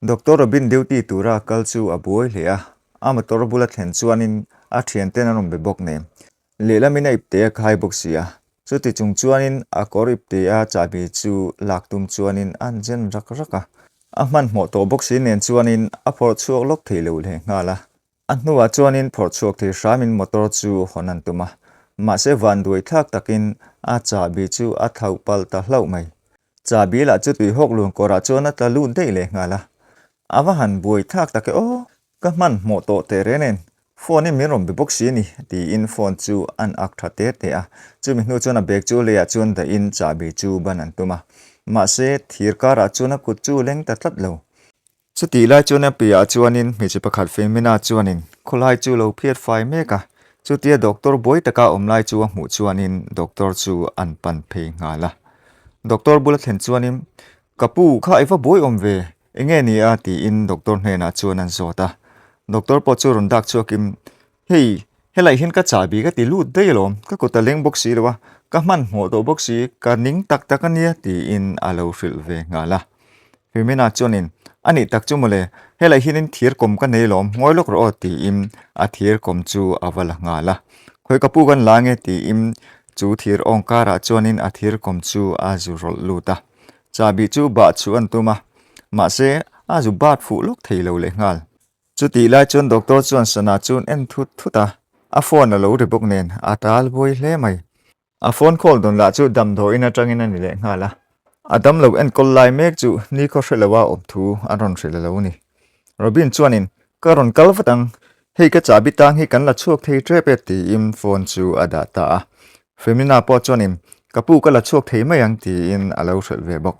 Doctor Robin duty tura kal chu a buai hle a, a motor bula thlen chuanin a thianten an rawn be bawk nen. Lehlamin a ipte a khai bawk si a, chuti chung chuanin a kawr ipte a chahbi chu lak tum chuanin an zen rak rak a. A hmanhmawh tawh bawk si nen chuanin a phawrh chhuak lawk thei lo leh nghal a. A hnuah chuanin phawrh chhuak thei hramin motor chu hawn an tum a, mahse vanduai thlak takin a chahbi chu a thlauh palh ta hlauh mai. Chahbi lah chu tuihawk lun kawrah chuan a tla lut daih leh nghal a, a va han buai thlak tak e aw, ka hmanhmawh tawh teh reng nen, phone in min rawn be bawk si a ni tiin phone chu an ak tha te te a, chumi hnu chuan a bag chu leiah chuan dahin chahbi chu ban an tum a, mahse thir karah chuan a kut chu leng ta tlat lo. Chutih lai chuan a piahah chuanin hmeichhe pakhat Femina chuanin khawlai chu lo phiat fai mek a, chutia doctor buai taka awm lai chu a hmuh chuanin doctor chu an pan phei nghal a. Doctor bula thlen chuanin, Ka pu, kha i va buai awm ve, enge ni a? tiin doctor hnenah chuan an zawt a. Doctor pawh chu rawn dak chhuakin, Hei, helai hian ka chahbi ka ti lut daih alawm, ka kut a leng bawk si lo a, ka hmanhmawh tawh bawk si, ka ning tak tak a nia tiin a lo hrilh ve nghal a. Femina chuanin, A nih tak chu mawle, helai hianin thir kawm ka nei alawm, ngawi lawk rawh aw tiin a thir kawm chu a va la nghal a. Khawi ka pu kan la nge tiin chu thir awng karah chuanin a thir kawm chu a zu rawlh lut a. Chahbi chu bah chu an tum a, mahse a zu bat fuh lawk thei lo lehnghal. Chutih lai chuan doctor chuan sana chu an en thut thut a, a phone a lo ri bawk nen a tal buai hle mai. A phone call dawn lah chu damdawiin atangin a ni leh nghal a, a damlo enkawl lai mek chu nikhaw hre loa awm thu an rawn hrilh a lo ni. Robin chuanin, Ka rawn kal vat ang, hei ka chahbi tang hi kan la chhuak thei tep e tiin phone chu a dah ta a. Femina pawh chuanin, Ka pu ka la chhuak thei mai ang tiin a lo hrilh ve bawk.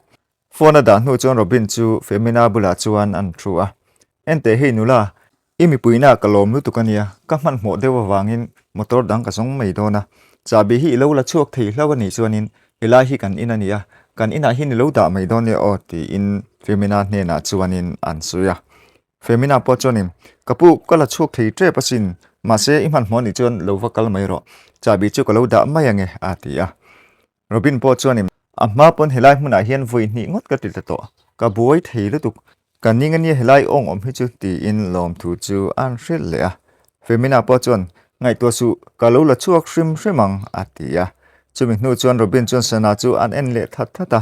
Phone a dah hnu chuan Robin chu Femina bulah chuan an thu a, Enteh hei nula, i mipuina ka lawm lutuk a nia, ka hmanhmawh deuh avangin motor dang ka zawng mai dawn a, chahbi hi i lo la chhuak thei hlauh a nih chuanin helai hi kan in a nia, kan inah hian i lo dah mai dawn nia aw tiin Femina hnenah chuanin an sawi a. Femina pawh chuanin, Ka pu, ka la chhuak thei tep asin, mahse i hmanhmawh nih chuan lo va kal mai rawh, chahbi chu ka lo dah mai ange a ti a. Robin pawh chuanin, A hma pawn helai hmunah hian vawi hnih ngawt ka ti ta tawh, ka buai thei lutuk, ka ning ania helai awng awm hi chu tiin lawmthu chu an hrilh leh a. Femina pawh chuan, Ngaihtuah suh, ka lo la chhuak hrim hrim ang a ti a. Chumi hnu chuan Robin chuan sana chu an en leh that that a,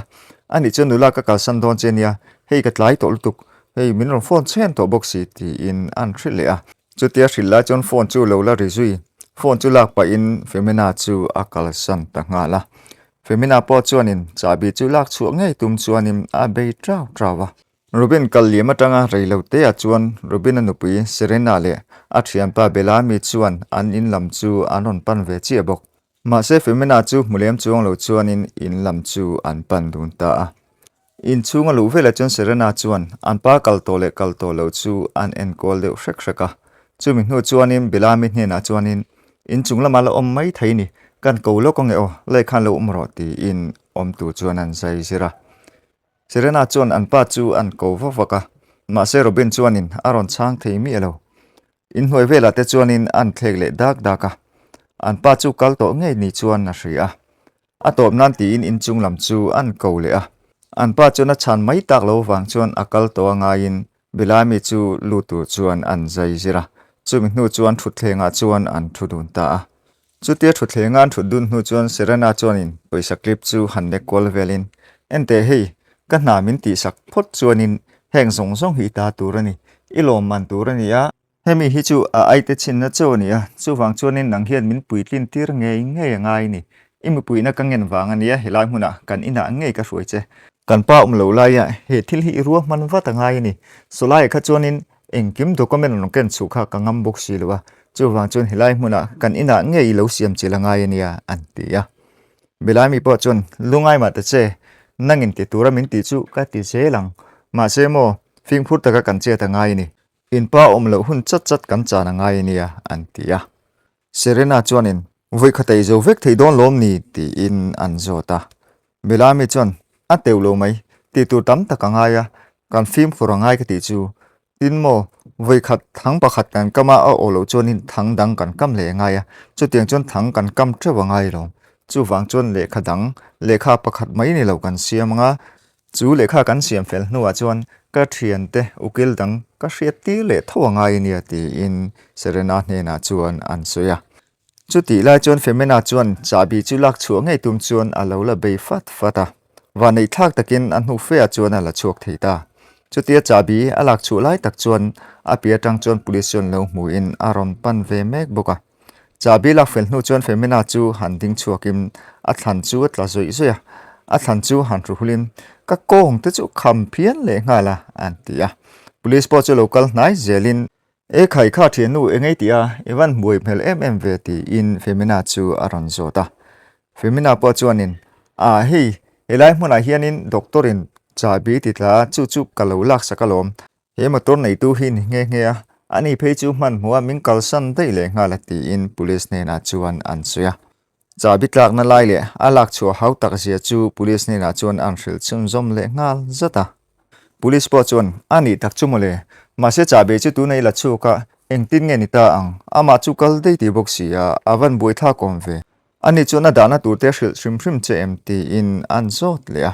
Anih chuan nula ka kalsan dawn che nia, hei ka tlai tawh lutuk, hei min rawn phone chhen tawh bawk si tiin an hrilh leh a. Chutia hrilh lai chuan phone chu lo la ri zui. Phone chu lak pahin Femina chu a kalsan ta nghal a. Femina pawh chuanin chahbi chu lak chhuah ngei tum chuanin a bei trau trau a. Rubin kal liam atanga rei lo te ah chuan Rubin-a nupui Serena leh a thianpa Bellamy chuan an in lam chu an rawn pan ve chiah bawk. Mahse Femina chu hmu lem chuang lo chuanin in lam chu an pan dun ta a. Inchhung a luh velah chuan Serena chuan an pa kal tawh leh kal tawh loh chu an enkawl deuh hrek hrek a. Chumi hnu chuanin Bellamy hnenah chuanin inchung lamah la awm mai thei ni, kan ko lawk ange aw, lei khan lo awm rawh tiin awmtu chuan an zai zir a. Serena chuan an pa chu an ko vak vak a, mahse Robin chuanin a rawn chhang thei miah lo. Inhnuai velah te chuanin an thlek leh dak dak a, an pa chu kal tawh ngei ni chuan a hria a. A tawp nan tiin inchung lam chu an ko leh a, an pa chuan a chhan mai tak lo vang chuan a kal tawh a ngaiin Bilami chu lut tur chuan an zai zir a, chumi hnu chuan thutthlengah chuan an thu dun ta a. Chutia thutthleng an thut dun hnu chuan Serena chuanin pawisa clip chu han lek kual velin, Enteh hei, ka hna min tihsak phawt chuanin heng zawng zawng hi i ta tur a ni, i lawmman tur a ni a, Hemi hi chu a aite chhinna chaw a ni a, chuvang chuanin nang hian min puitlin tir ngei ngei a ngai ni. I mipuina ka ngen vang a nia helai hmunah kan inah ngei ka hruai che. Kan pa awm lo laia he thil hi i ruahman vat a ngai a ni. Sawlaiah kha chuanin engkim document rawn ken chhuh kha ka ngam bawk si lo a, chuvang chuan helai hmunah kan inah ngei i lo siam chilh a ngai a nia an ti a. Belaimi pawh chuan lungai mah ta che, nangin ti tura min tih chu ka ti zel ang. Mahse maw, fimkhur taka kan chet a ngai a ni. In pa awm loh hun chat chat kan chan a ngai a nia, an ti a. Serena chuanin, Vawi khat ei zo vek thei dawn lawm ni? tiin an zawt a. Bellamy chuan, A teuh lo mai, tih tur tam tak a ngai a, kan fimkhur a ngai ka tih chu. Tin maw, vawi khat thang pakhat kan kam a, a aw loh chuanin thang dang kan kam leh a ngai a, chutiang chuan thang kan kam teuh a ngai lo. Chuvang chuan lehkha dang, lehkha pakhat mai ni lo kan siam ang a. Chu lehkha kan siam fel hnuah chuan ka thiante ukil dang ka hriat tir leh tho a ngai ania tiin Serena hnenah chuan an sawi a. Chutih lai chuan Femina chuan chahbi chu lak chhuah ngei tum chuan a lo la bei fat fat a. Vanneih thlak takin a hnu feah chuan a la chhuak thei ta. Chutia chahbi a lak chhuah lai tak chuan a pi atang chuan police chuan lo hmuin a rawn pan ve mek bawk a. Chahbi lak fel hnu chuan Femina chu han ding chhuakin a thlan chu a tla zawih zawih a, a thlan chu han hru hulin ka kawng te chu kham phian leh nghal a, an ti a. Police pawh chu lo kal hnai zelin, E khai kha thiannu engei tih a, i van hmuai hmel em em ve tiin Femina chu a rawn zawt a. Femina pawh chuanin, A hei, helai hmunah hianin doctor in chahbi ti tla a, chu chu ka lo laksak alawm. He motor neitu hi ni nghe nghe a, ani phei chu hmanhmawh a min kalsan daih leh nghal a tiin police hnenah chuan an sawi a. Chahbi tlakna lai leh a lak chhuah hau tak zia chu police hnenah chuan an hrilh chhunzawm leh nghal zat a. Police pawh chuan, A nih tak chu mawle, mahse chahbi chu tuna i la chhuak a, engtin nge ni ta ang, amah chu kal daih tih bawk si a, a van buaithlak awm ve. Ani chuan a dahna tur te a hrilh hrim hrim che em tiin an zawt leh a.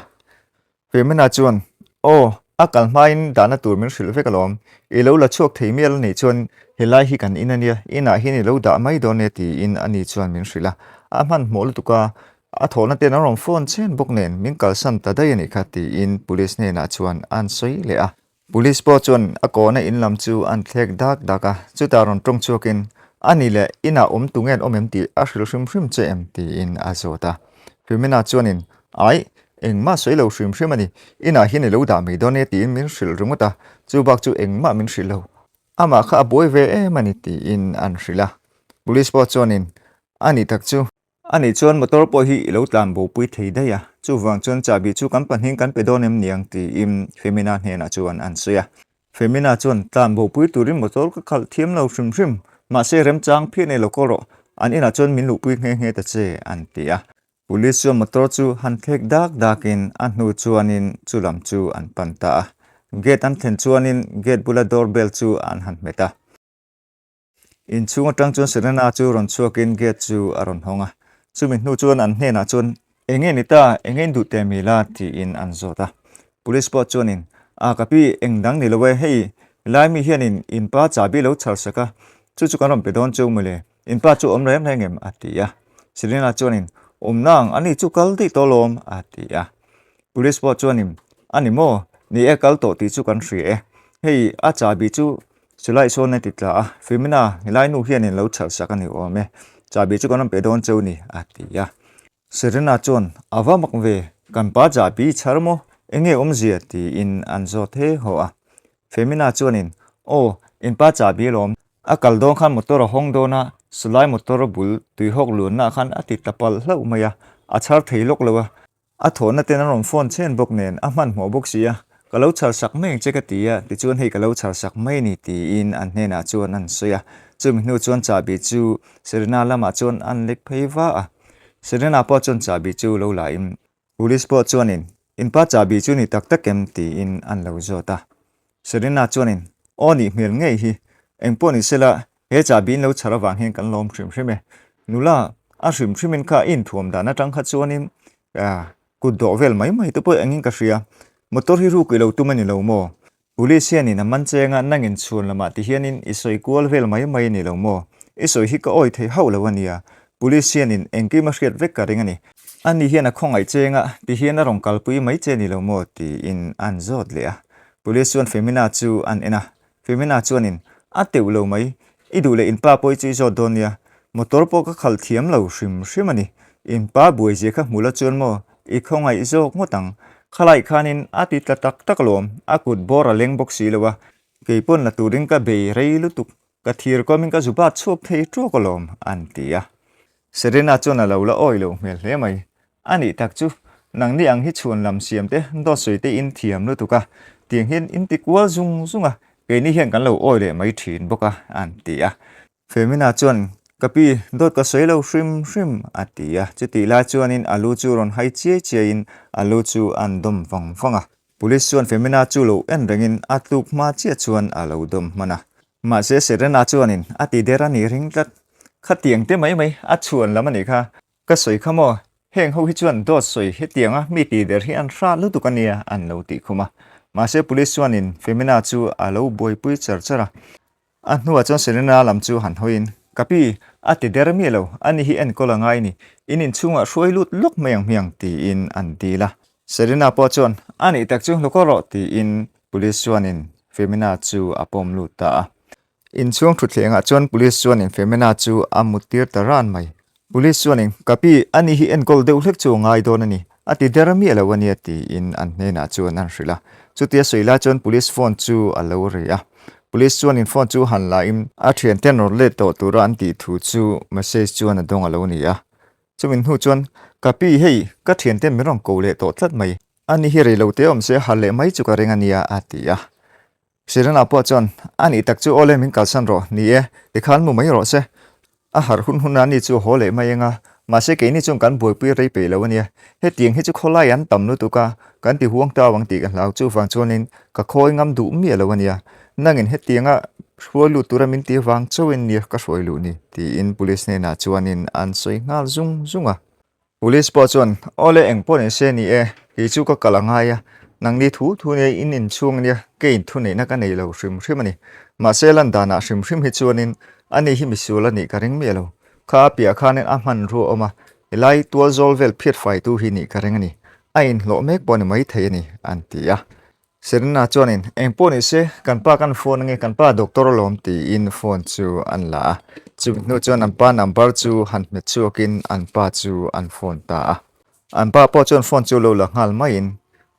Femina chuan, Aw, a kal hmain dahna tur min hrilh vek alawm. I lo la chhuak thei mial anih chuan helai hi kan in ania, inah hian i lo dah mai dawn e tiin ani chuan min hrilh a. A hmanhmawh lutuk a, a thawhna ten an rawn phone chen bawk nen min kalsan ta daih anih kha tiin police hnenah chuan an sawi leh a. Police pawh chuan a kawhna in lam chu an thlek dak dak a, chutah rawn tawng chhuakin, A ni le, inah awm tu nge an awm em tih a hrilh hrim hrim che em? tiin a zawt a. Femina chuanin, Aih, engmah sawi lo hrim hrim a ni, inah hian i lo dah mai dawn e tiin min hrilh ringawt a, chu bak chu engmah min hrilh lo. Amah kha a buai ve em a ni tiin an hrilh a. Police pawh chuanin, A ni tak chu. A nih chuan motor pawh hi i lo tlan bopui thei daih a, chuvang chuan chahbi chu kan pahnih kan pe dawn em niang tiin Femina hnenah chuan an sawi a. Femina chuan tlan bopui turin motor ka khalh thiam lo hrim hrim, mahse remchang phian e lo kaw rawh, an inah chuan min luhpui nghe nghe ta che an ti a. Police chuan motor chu han thlek dak dakin a hnu chuanin chu lam chu an pan ta a. Gate an thlen chuanin gate bula door bell chu an han hmet a. Inchhung atang chuan Serena chu rawn chhuakin gate chu a rawn hawng a. Chumi hnu chuan an hnenah chuan, Enge ni ta, enge in duh teh mi la? tiin an zawt a. Police pawh chuanin, A ka pi, eng dang ni lo e, hei lai mi hianin in pa chahbi lo chhar sak a, chu chu kan rawn pe dawn cheu mawle, in pa chu awm reng reng em? a ti a. Serena chuanin, Awm nang, ani chu kal daih tawh alawm, a ti a. Police pawh chuanin, A ni maw, ni e kal tawh tih chu kan hria e, hei a chahbi chu Chulai sawn a ti tla a, Femina, helai nu hian in lo chhalh sak a ni awm e, chahbi chu kan rawn pe dawn cheu ni, a ti a. Serena chuan, A va mak ve, kan pa chahbi i chhar maw? Enge awmzia? tiin an zawt he haw a. Femina chuanin, Aw, in pa chahbi alawm, a kal dawn khan motor a hawng dawn a, chulai motor bul tuihawk luannaah khan a ti tla palh hlauh mai a, a chhar thei lawk lo a, A thawhna ten an rawn phone chhen bawk nen a hmanhmawh bawk si a, ka lo chhar sak mai ang che ka ti a, tichuan hei ka lo chhar sak mai a ni tiin an hnenah chuan an sawi a. Chumi hnu chuan chahbi chu Serena lamah chuan an lek phei va a, Serena pawh chuan chahbi chu lo la in, Police pawh chuanin in pa chahbi chu ni tak tak em tiin an lo zawt a. Serena chuanin aw nih hmel ngei hi, engpawh ni sela He chahbi in lo chhar avang hian kan lawm hrim hrim e. Nula, a hrim hrimin kha i inthuam dan atang kha chuanin kut dawh vel mai mai te pawh engin ka hria. Motor hi ruk i lo tum a ni lo maw? Police hianin a man cheng a, nangin chhuan lamah ti hianin i sawi kual vel mai mai a ni lo maw? I sawi hi ka awi thei hauh lo a nia. Police hianin engkim a hriat vek ka ring a ni. Ani hian a khawngaih cheng a, ti hian a rawn kalpui mai che a ni lo maw? tiin an zawt leh a. Police chuan Femina chu an en a, Femina chuanin, A teuh lo mai, i duh leh inpa pawh i chu i zawt dawn nia, motor pawh ka khalh thiam lo hrim hrim a ni, inpa buai zia kha hmu la chuan maw, i khawngaih zawk ngawt ang. Khalai khanin a ti tla tak tak alawm, a kut bawr a leng bawk si lo a, kei pawn la turin ka bei rei lutuk, ka thir kawmin ka zu bat chhuak thei ṭuak alawm, an ti a. Serena chuan a lo la awi loh hmel hle mai. A nih tak chu, nangni ang hi chhuan lam siam te, dawt sawi te in thiam lutuk a, tiang hian in ti kual zung zung a, keini hian kan lo awi leh mai thin bawk a, an ti a. Femina chuan, Ka pi, dawt ka sawi lo hrim hrim, a ti a. Chutih lai chuanin a lu chu rawn hai chiai chiaiin a lu chu an dawm vang vang a. Police chuan Femina chu lo en rengin a tluk hma chiah chuan a lo dawm hman a. Mahse Serena chuanin a ti der a nih ring tlat. Khatiang te mai mai a chhuan lam a nih kha. Ka sawi kha maw? Heng ho hi chuan dawt sawi hetianga mi tih der hi an hrat lutuk a nia an lo tih khum a. Mahse police chuanin Femina chu a lo buaipui char char a. A hnuah chuan Serena lam chu han hawiin, Ka pi, a ti der miah lo, ani hi enkawl a ngai ni, in inchhungah hruai lut lawk mai ang hmiang tiin an dil a. Serena pawh chuan, A nih tak chu hlawk rawh tiin police chuanin Femina chu a pawm lut ta a. Inchhung thutthlengah chuan police chuanin Femina chu a muttir ta ran mai. Police chuanin, Ka pi, ani hi enkawl deuh hlek chu a ngai dawn a ni, a ti der miah lo a nia tiin an hnenah chuan an hrilh a. Chutia sawi lai chuan police phone chu a lo ri a. Police chuanin phone chu han la in a thianten rawn let tawh tura an tih thu chu message chuan a dawng a lo ni a. Chumi hnu chuan, Ka pi, hei, ka thianten min rawn ko leh tawh tlat mai. Ani hi rei lo te awm se har leh mai chu ka ring a nia a ti a. Serena pawh chuan, A nih tak chu awle min kalsan rawh, ni e, tikhan mu mai rawh se. A harh hun hun a ni chu a haw leh mai eng a, mahse keini chuan kan buaipui rei peih lo a nia. Hetiang hi chu khawlai an tam lutuk a, kan ti huang tau ang tih ka hlau chuvang chuanin ka khawi ngam duh miah lo a nia. Nangin hetianga hruai lut tura min ti vang chauhin nia ka hruai luh ni, tiin police hnenah chuanin an sawi nghal zung zung a. Police pawh chuan, Awle eng pawh ni se ni e, kei chu ka kal a ngai a, nangni thu thu nia in inchhung ania, ka inthuneihna ka nei lo hrim hrim a ni. Mahse lan danah hrim hrim hi chuanin ani hi misual a nih ka ring miah lo. Kha a piah khanin a hmanrua a awm a, helai tual zawl vel phiat faitu hi nih ka ring a ni. A inhlawh mek pawh ni maithei a ni, an ti a. Serena chuanin, Eng pawh ni se, kan pa kan phone ange, kan pa doctor alawm tiin phone chu an la a. Chumi hnu chuan an pa number chu han hmet chhuakin an pa chu an phone ta a. An pa pawh chuan phone chu lo la nghal maiin,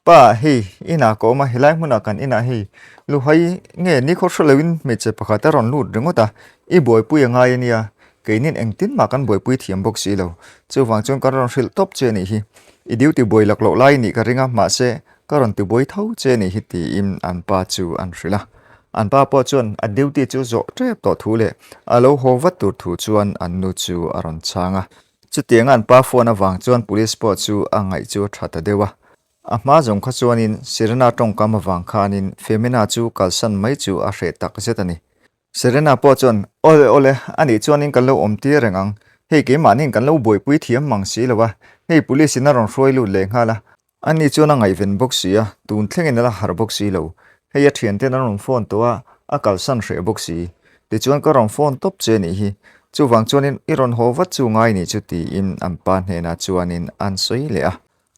Pa, hei, inah ka awm a, helai hmunah kan inah hei, luhai nge nikhaw hre loin hmeichhe pakhat a rawn lut ringawt a, i buaipui a ngai ania, keinin engtin mah kan buaipui thiam bawk si lo, chuvang chuan kan rawn hrilh tawp che a nih hi, i duty buai lak loh lai nih ka ring a, mahse, Ka rawn tibuai tho che nih hi tiin an pa chu an hrilh a. An pa pawh chuan a duty chu zawh tep tawh thu leh a lo haw vat tur thu chuan an nu chu a rawn chhang a. Chutianga an pa phone avang chuan police pawh chu a ngaih chu a tha ta deuh a. A hma zawng kha chuanin Serena tawngkam avang khanin Femina chu kalsan mai chu a hreh tak zet a ni. Serena pawh chuan, Awle awle, anih chuanin kan lo awm tir reng ang. Hei keimahniin kan lo buaipui thiam mang si lo a, hei police in a rawn hruai lut leh nghal a. Ani chuan a ngaihven bawk si a, tun thlengin a la harh bawk si lo. Hei a thianten an rawn phone tawh a, a kalsan hreh bawk si. Tichuan ka rawn phone tawp che nih hi. Chuvang chuanin i rawn haw vat chu ngai nih chu tiin an pa hnenah chuanin an sawi leh a.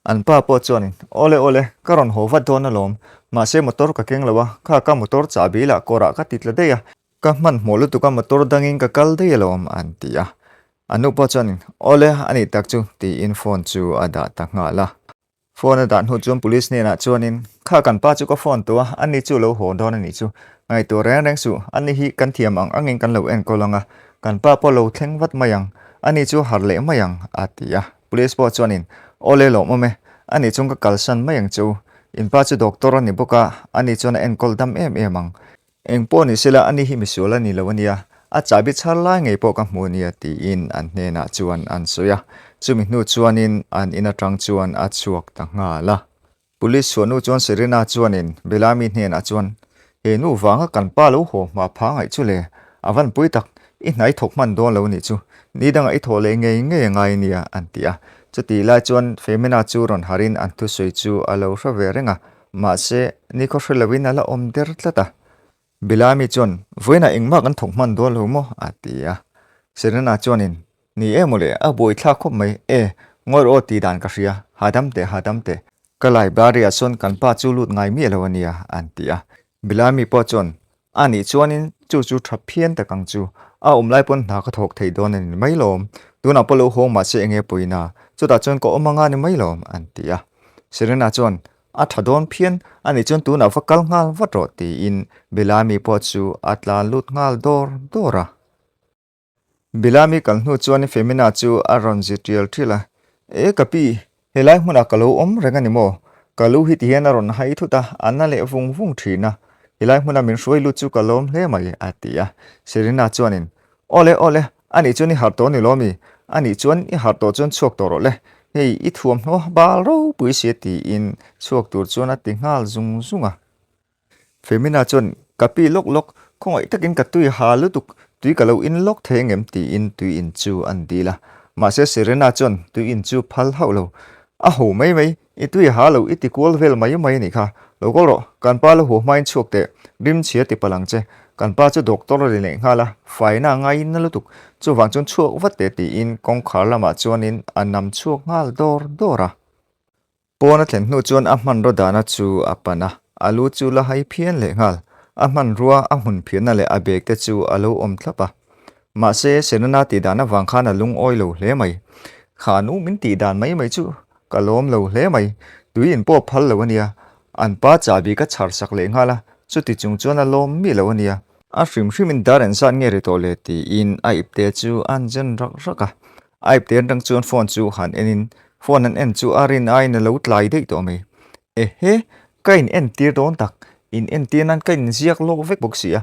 An pa pawh chuanin, Awle awle, ka rawn haw vat dawn alawm. Mahse motor ka keng lo a, kha ka motor chahbi lah kawrah ka ti tla daih a, ka hmanhmawh lutuk a motor dangin ka kal daih alawm, an ti a. An nu pawh chuanin, Awle, a nih tak chu, tiin phone chu a dah ta nghal a. Phone a dah hnu chuan police hnenah chuanin, Kha kan pa chu ka phone tawh a, ani chu lo haw dawn a nih chu. Ngaihtuah reng reng suh, ani hi kan thiam ang angin kan lo enkawl ang a, kan pa pawh lo thleng vat mai ang, ani chu harh leh mai ang, a ti a. Police pawh chuanin, Awle lawmawm e, ani chung ka kalsan mai ang che u. In pa chu doctor a ni bawk a, ani chuan a enkawl dam em em ang. Eng pawh ni sela ani hi misual a ni lo ania, a chahbi chhar lai ngei pawh ka hmu ania tiin an hnenah chuan an sawi a. Chumi hnu chuanin an in atang chuan a chhuak ta nghal a. Police chhuahnu chuan Serena chuanin Bellamy hnenah chuan, He nu vanga kan pa lo haw hma pha ngaih chu le, a van pui tak, i hnai thawk hman dawn lo nih chu, ni dangah i thawh leh ngei ngei a ngai nia, an ti a. Chutih lai chuan Femina chu rawn harin an thusawi chu a lo hre ve reng a, mahse nikhaw hre loin a la awm der tlat a. Bellamy chuan, Vawiinah engmah kan thawk hman dawn lo maw? a ti a. Serena chuanin, Ni e mawle, a buaithlak khawp mai. E, ngawi rawh aw tih dan ka hria. Hahdam teh, hahdam teh. Ka library-ah chuan kan pa chu lut ngai miah lo a nia, an ti a. Bellamy pawh chuan, A nih chuanin chu chu tha phian tak ang chu. A awm lai pawn hna ka thawk thei dawn a ni mai lawm. Tunah pawh lo hawng mahse enge pawina. Chutah chuan ka awm anga ni mai lawm, an ti a. Serena chuan, A tha dawn phian, a nih chuan tunah va kal nghal vat rawh tiin Bilami pawh chu a tlan lut nghal dawr dawr a. Bilami kal hnu chuan Femina chu a rawn zi tial tial a, E ka pi, helai hmunah ka lo awm reng a ni maw? Ka lu hi tihian a rawn hai thut a, a na leh vung vung thin a, helai hmuna min hruai lut chu ka lawm hle mai a ti a. Serena chuanin, Awle, awle, a nih chuan i harh tawh a ni lawm i? A nih chuan i harh tawh chuan chhuak tawh rawh le, hei i thuamhnaw bal ropui sia tiin chhuak tur chuan a ti nghal zung zung a. Femina chuan, Ka pi lawk lawk, khawngaih takin ka tui ha lutuk, tui ka lo in lawk thei angem? tiin tui in chu an dil a. Mahse Serena chuan tui in chu phal hauh lo. A ho mai mai, i tui ha lo i ti kual vel mai mai a nih kha. Lo kawl rawh, kan pa la huah hmain chhuak teh, rim chhia ti palh ang che. Kan pa chu doctor a ri leh nghal a, faina a ngaiin na lutuk. Chuvang chuan chhuak vat teh tiin kawngkhar lamah chuanin a nam chhuak nghal dawr dawr a. Pawn a thlen hnu chuan a hmanraw dahna chu a pan a, a lu chu la hai phian leh nghal. A hmanrua, a hmun phianna leh a bag te chu a lo awm thlap a. Mahse, Serena tih dan avang khan a lungawi lo hle mai. Kha nu min tih dan mai mai chu ka lawm lo hle mai. Tui in pawh phal lo a nia. An pa chahbi ka chhar sak leh nghal a, chuti chung chuan a lawm mi lo a nia. A hrim hrimin dar engzat nge ri tawh le tiin a ipte chu an zen rak rak a. A ipte atang chuan phone chu han enin phone an en chu a rin aiin a lo tlai daih tawh mai. Ehe, ka in entir dawn tak, in entir nan ka inziak lawk vek bawk si a.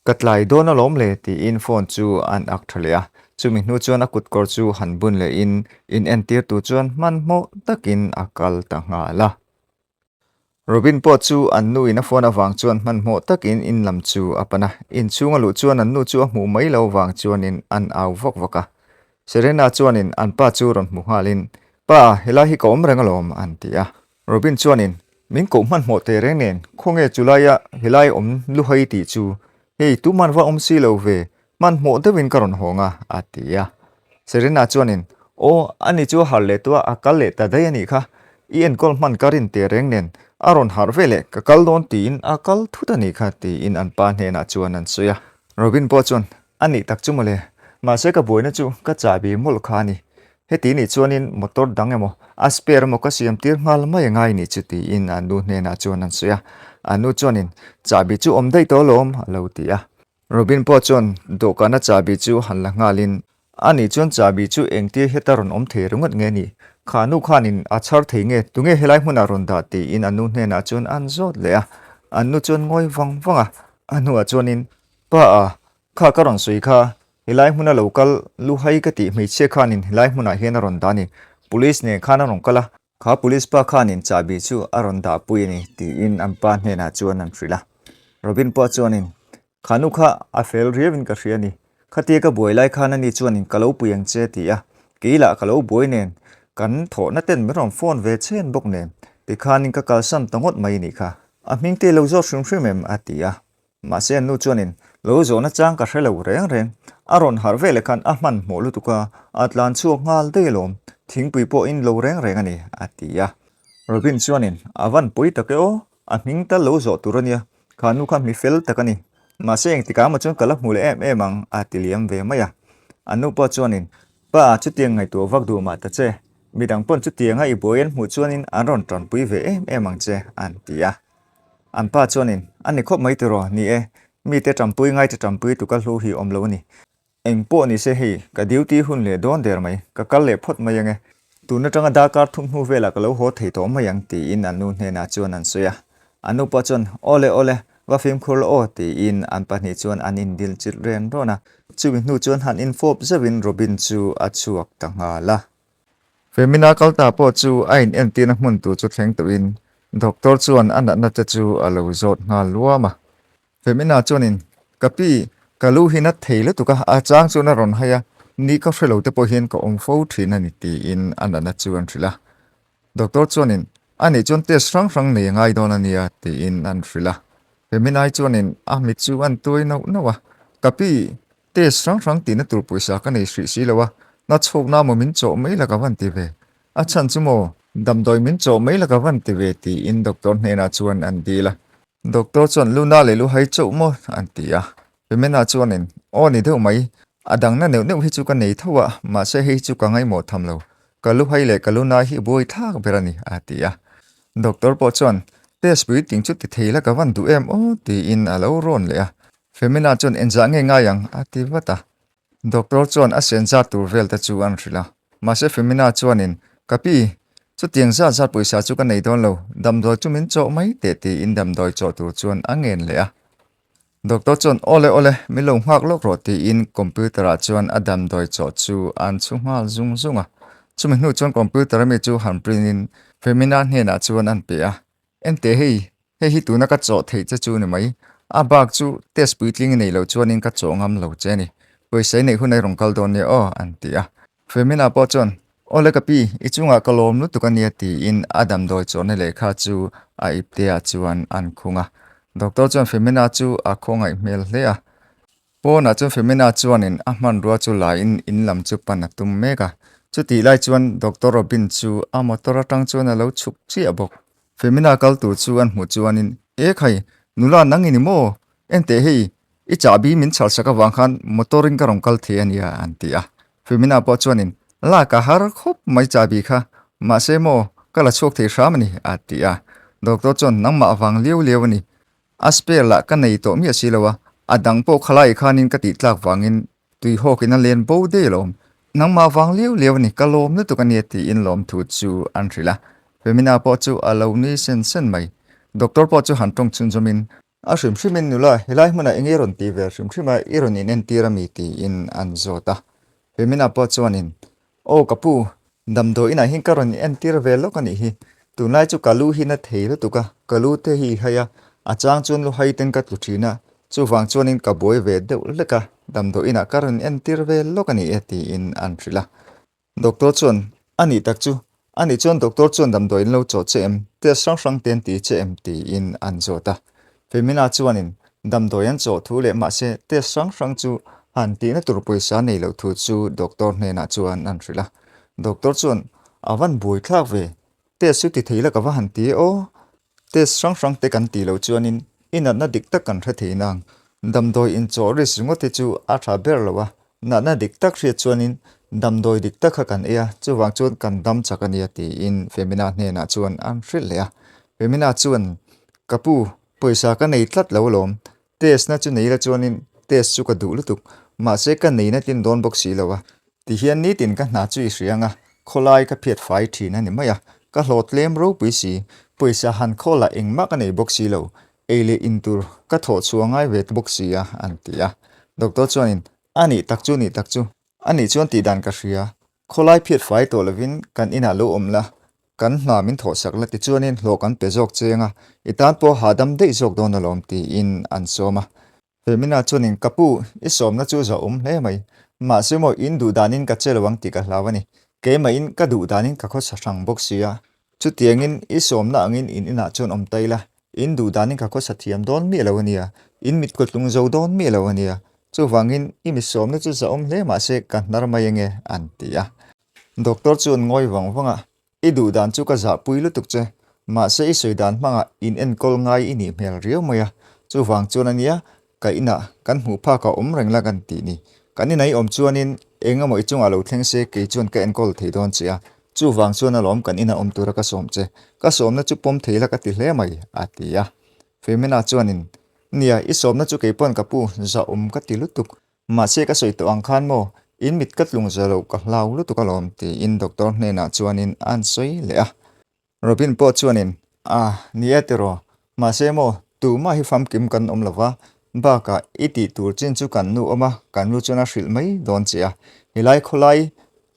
Ka tlai dawn alawm le tiin phone chu an ak tha leh a, chumi hnu chuan a kutkawr chu han bun lehin in entir tur chuan hmanhmawh takin a kal ta nghal a. Robin pawh chu an nu in a phone avang chuan hmanhmawh takin in lam chu a pan a, inchhung a luh chuan an nu chu a hmuh mai lo vang chuanin an au vak vak a. Serena chuanin an pa chu rawn hmu nghalin, Pa, helai hi ka awm reng alawm, an ti a. Robin chuanin, Min koh hmanhmawh teh reng nen, khawnge chulaia helai awm luhai tih chu, hei tuman va awm si lo ve, Hmanhmawh deuhin ka rawn hawng a, a ti a. Serena chuanin, Aw, ani chu a harh leh tawh a, a kal leh ta daih a nih kha. I enkawl hman ka rin teh reng nen, a rawn harh ve leh, ka kal dawn tiin a kal thut a nih kha, tiin an pa hnenah chuan an sawi a. Robin pawh chuan, A nih tak chu mawle, mahse ka buaina chu ka chahbi mawlh kha a ni. Heti nih chuanin motor dang emaw, a spare emaw ka siam tir nghal mai angai nih chu tiin an nu hnenah chuan an sawi a. An nu chuanin, Chahbi chu awm daih tawh alawm, a lo ti a. Robin pawh chuan dawhkana chahbi chu han la nghalin, Ani chuan chahbi chu engtia heta rawn awm thei ringawt nge ni? Kha nu khanin a chhar thei nge? Tunge helai hmunah rawn dah? tiin a nu hnenah chuan an zawt leh a. An nu chuan ngawi vang vang a, a hnuah chuanin, Pa a, kha ka rawn sawi kha, helai hmuna lo kal luhai ka tih hmeichhia khanin helai hmunah hian a rawn dah a ni. Police nen khan a rawn kal a, Kha police pa khanin chahbi chu a rawn dah pui a ni tiin an pa hnenah chuan an hrilh a. Robin pawh chuanin, Kha nu kha a fel riauin ka hria a ni. Khatia ka buai lai khan ani chuanin ka lo pui ang che ti a, kei lah ka lo buai nen kan thawhna ten min rawn phone ve chhen bawk nen tikhanin ka kalsan ta ngawt mai a nih kha. A hming te lo zawt hrim hrim em? a ti a. Mahse an nu chuanin lo zawhna chang ka hre lo reng reng. A rawn harh veleh khan a hmanhmawh lutuk a, a tlan chhuak nghal daih alawm. Thingpui pawh in lo reng reng a ni, a ti a. Robin chuanin a van pawi tak e aw, a hming tal lo zawh tur a nia, kha nu kha mi fel tak a ni. Mahse engtikah emaw chuan ka la hmu leh em em ang, a ti liam ve mai a. An nu pawh chuanin, Pa, chutiang ngaihtuah vak duh mah ta che. Midang pawn chutianga i buai an hmuh chuanin an rawn tanpui ve em em ang che, an ti a. An pa chuanin, A ni khawp mai tiraw, ni e, mite tanpui ngaite tanpui tu ka hlu hi awm lo a ni. Eng pawh ni se hei, ka duty hun leh dawn der mai, ka kal leh phawt mai ange. Tun atanga darkar thum hnu velah ka lo haw thei tawh mai ang tiin an nu hnenah chuan an sawi a. An nu pawh chuan, Awle awle, va fimkhur la aw tiin an pahnih chuan an indil chilh ren rawn a. Chumi hnu chuan han infawp zeuhin Robin chu a chhuak ta nghal a. Femina kal ta pawh chu a in entirna hmun tur chu thleng tawhin doctor chuan a natna te chu a lo zawt nghal luam a. Femina chuanin, Ka pi, ka lu hi nat thei lutuk a, a chang chuan a rawn hai a, ni ka hre lo te pawh hian ka awm fo thin a ni tiin a natna chu an hrilh a. Doctor chuanin, A nih chuan test hrang hrang nei a ngai dawn a nia tiin an hrilh a. Feminai chuanin a mit chu an tuai nauh nauh a, Ka pi, test hrang hrang tihna tur pawisa ka nei hrih si lo a, na chhawkna maw min chawh mai la ka van ti ve. A chhan chu maw, damdawi min chawh mai la ka van ti ve tiin doctor hnenah chuan an dil a. Doctor chuan Luna leh Luhai chauh maw an ti a. Femena chuanin, Aw ni deuh mai, a dangna neuh neuh hi chu ka nei tho a, mahse hei chu ka ngaihmawh tham lo. Ka Luhai leh ka Luna hi buai thlak ber a ni, a ti a. Doctor pawh chuan, Test puitling chu ti thei la ka van duh em aw, tiin a lo rawn leh a. Femena chuan, Engzah nge ngai ang? a ti vat a. Doctor chuan a sen zat tur vel te chu an hrilh a, mahse Femina chuanin, Ka pi, chutiang zat zat pawisa chu ka nei dawn lo, damdawi chu min chawh mai teh tiin damdawi chawh tur chuan a ngen leh a. Doctor chuan, Awle awle, min lo nghak lawk rawh tiin computer ah chuan a damdawi chawh chu an chhu nghal zung zung a. Chumi hnu chuan computer ami chu han print in Femina hnenah chuan an pe a, Enteh hei, hei hi tuna ka chawh theih che chu ni mai. A bak chu test puitling i neih loh chuanin ka chawh ngam lo che a ni. Pawisa i neih hun a i rawn kal dawn nia aw, an ti a. Femina pawh chuan, Awle ka pi, i chungah ka lawm lutuk a nia tiin a damdawi chawhna lehkha chu a ipteah chuan an khung a. Doctor chuan Femina chu a khawngaih hmel hle a. Pawnah chuan Femina chuanin a hmanrua chu laiin in lam chu pan a tum mek a. Chutih lai chuan Doctor Robin chu a motor atang chuan a lo chhuk chiah bawk. Femina kal tur chu an hmuh chuanin, E khai, nula nang i ni maw? Enteh hei, i chahbi min chhalsak avang khan motor in ka rawn kal thei a nia, an ti a. Femina pawh chuanin, La ka har khawp mai chahbi kha, mahse maw, ka la chhuak thei hram a ni, a ti a. Doctor chuan, Nangmah avang liau liau a ni. A spare lah ka nei tawh miah si lo a, a dang pawh khalai khanin ka tih tlak vangin Tui hawkin a len bo daih alawm. Nangmah vang liau liau a ni, ka lawm lutuk a nia tiin lawmthu chu an hrilh a. Femina pawh chu a lo nui sen sen mai. Doctor pawh chu han tawng chhunzawmin, A hrim hrimin nula, helai hmunah eng i rawn ti ve hrim hrim a, i rawn inentir a mi tiin an zawt a. Femina pawh chuanin, Aw ka pu, damdawi inah hian ka rawn entir ve lawk a nih hi. Tunlai chu ka lu hi na thei lutuk a, ka lu te hi i hai a, a chang chuan lu hai ten ka tlu thin a, chuvang chuanin ka buai ve deuh hlek a, damdawi inah ka rawn entir ve lawk a ni e tiin an hrilh a. Doctor chuan, A nih tak chu, a nih chuan doctor chuan damdawi in lo chawh che em, test hrang hrang te an ti che em tiin an zawt a. Femina chuanin damdawi an chawh thu leh mahse test hrang hrang chu han tihna tur pawisa nei loh thu chu doctor hnenah chuan an hrilh a. Doctor chuan, A van buai thlak ve, test chu ti thei la ka va han ti e aw. Test hrang hrang te kan tih loh chuanin i natna dik tak kan hre thei nang. Damdawi inchawh risk ringawt hi chu a tha ber lo a, natna dik tak hriat chuanin damdawi dik tak kha kan ei a, chuvang chuan kan dam chak a nia tiin Femina hnenah chuan an hrilh leh a. Femina chuan Ka pu, pawisa ka nei tlat lo alawm. Test na chu nei la chuanin test chu ka duh lutuk. Mahse ka nei na tlin dawn bawk si lo a. Tihian nitin ka hna chu i hria ang a, khawlai ka phiat fai thin a ni mai a. Ka hlawh tlem ropui si, pawisa han khawl ah engmah ka nei bawk si lo. Ei leh in tur ka thawh chhuah ngai ve bawk si a, an ti a. Doctor chuanin, A nih tak chu, nih tak chu. A nih chuan tih dan ka hria. Khawlai phiat fai tawh lovin kan inah lo awm la, kan hna min thawhsak la tichuanin hlawh kan pe zawk cheng a, i tan pawh hahdam daih zawk dawn alawm tiin an sawm a. Femina chuanin, Ka pu, i sawmna chu zahawm hle mai. Mahse maw, in duh danin ka che lo ang tih ka hlau a ni. Keimahin ka duh danin ka khawsa hrang bawk si a. Chutiangin i sawmna angin in inah chuan awm ta ila, in duh danin ka khawsa thiam dawn miah lo a nia, in mit kut lung zo dawn miah lo a nia. Chuvangin i mi sawmna chu zahawm hle mahse ka hnar mai ange, an ti a. Doctor chuan ngawi vang vang a, I duh dan chu ka zahpui lutuk che, mahse i sawi dan hmangah in enkawl ngai i nih hmel riau mai a, chuvang chuan a nia, Ka inah kan hmuh phak a awm reng la kan tih ni. Kan inah i awm chuanin eng emaw i chungah lo thleng se kei chuan ka enkawl thei dawn che a, chuvang chuan alawm kan inah awm tura ka sawm che. Ka sawmna chu pawm thei la ka ti hle mai, a ti a. Femina chuanin, Nia, i sawmna chu kei pawn ka pu, zahawm ka ti lutuk. Mahse ka sawi tawh ang khan maw, in mit ka tlung za loh ka hlau lutuk alawm, tiin doctor hnenah chuanin a an sawi leh a. Robin pawh chuanin, Ah, ni e tiraw, mahse maw, tumah hi famkim kan awm lova, bakah i tih tur chin chu kan nu awm a, kan nu chuan a hrilh mai dawn che a, helai khawlai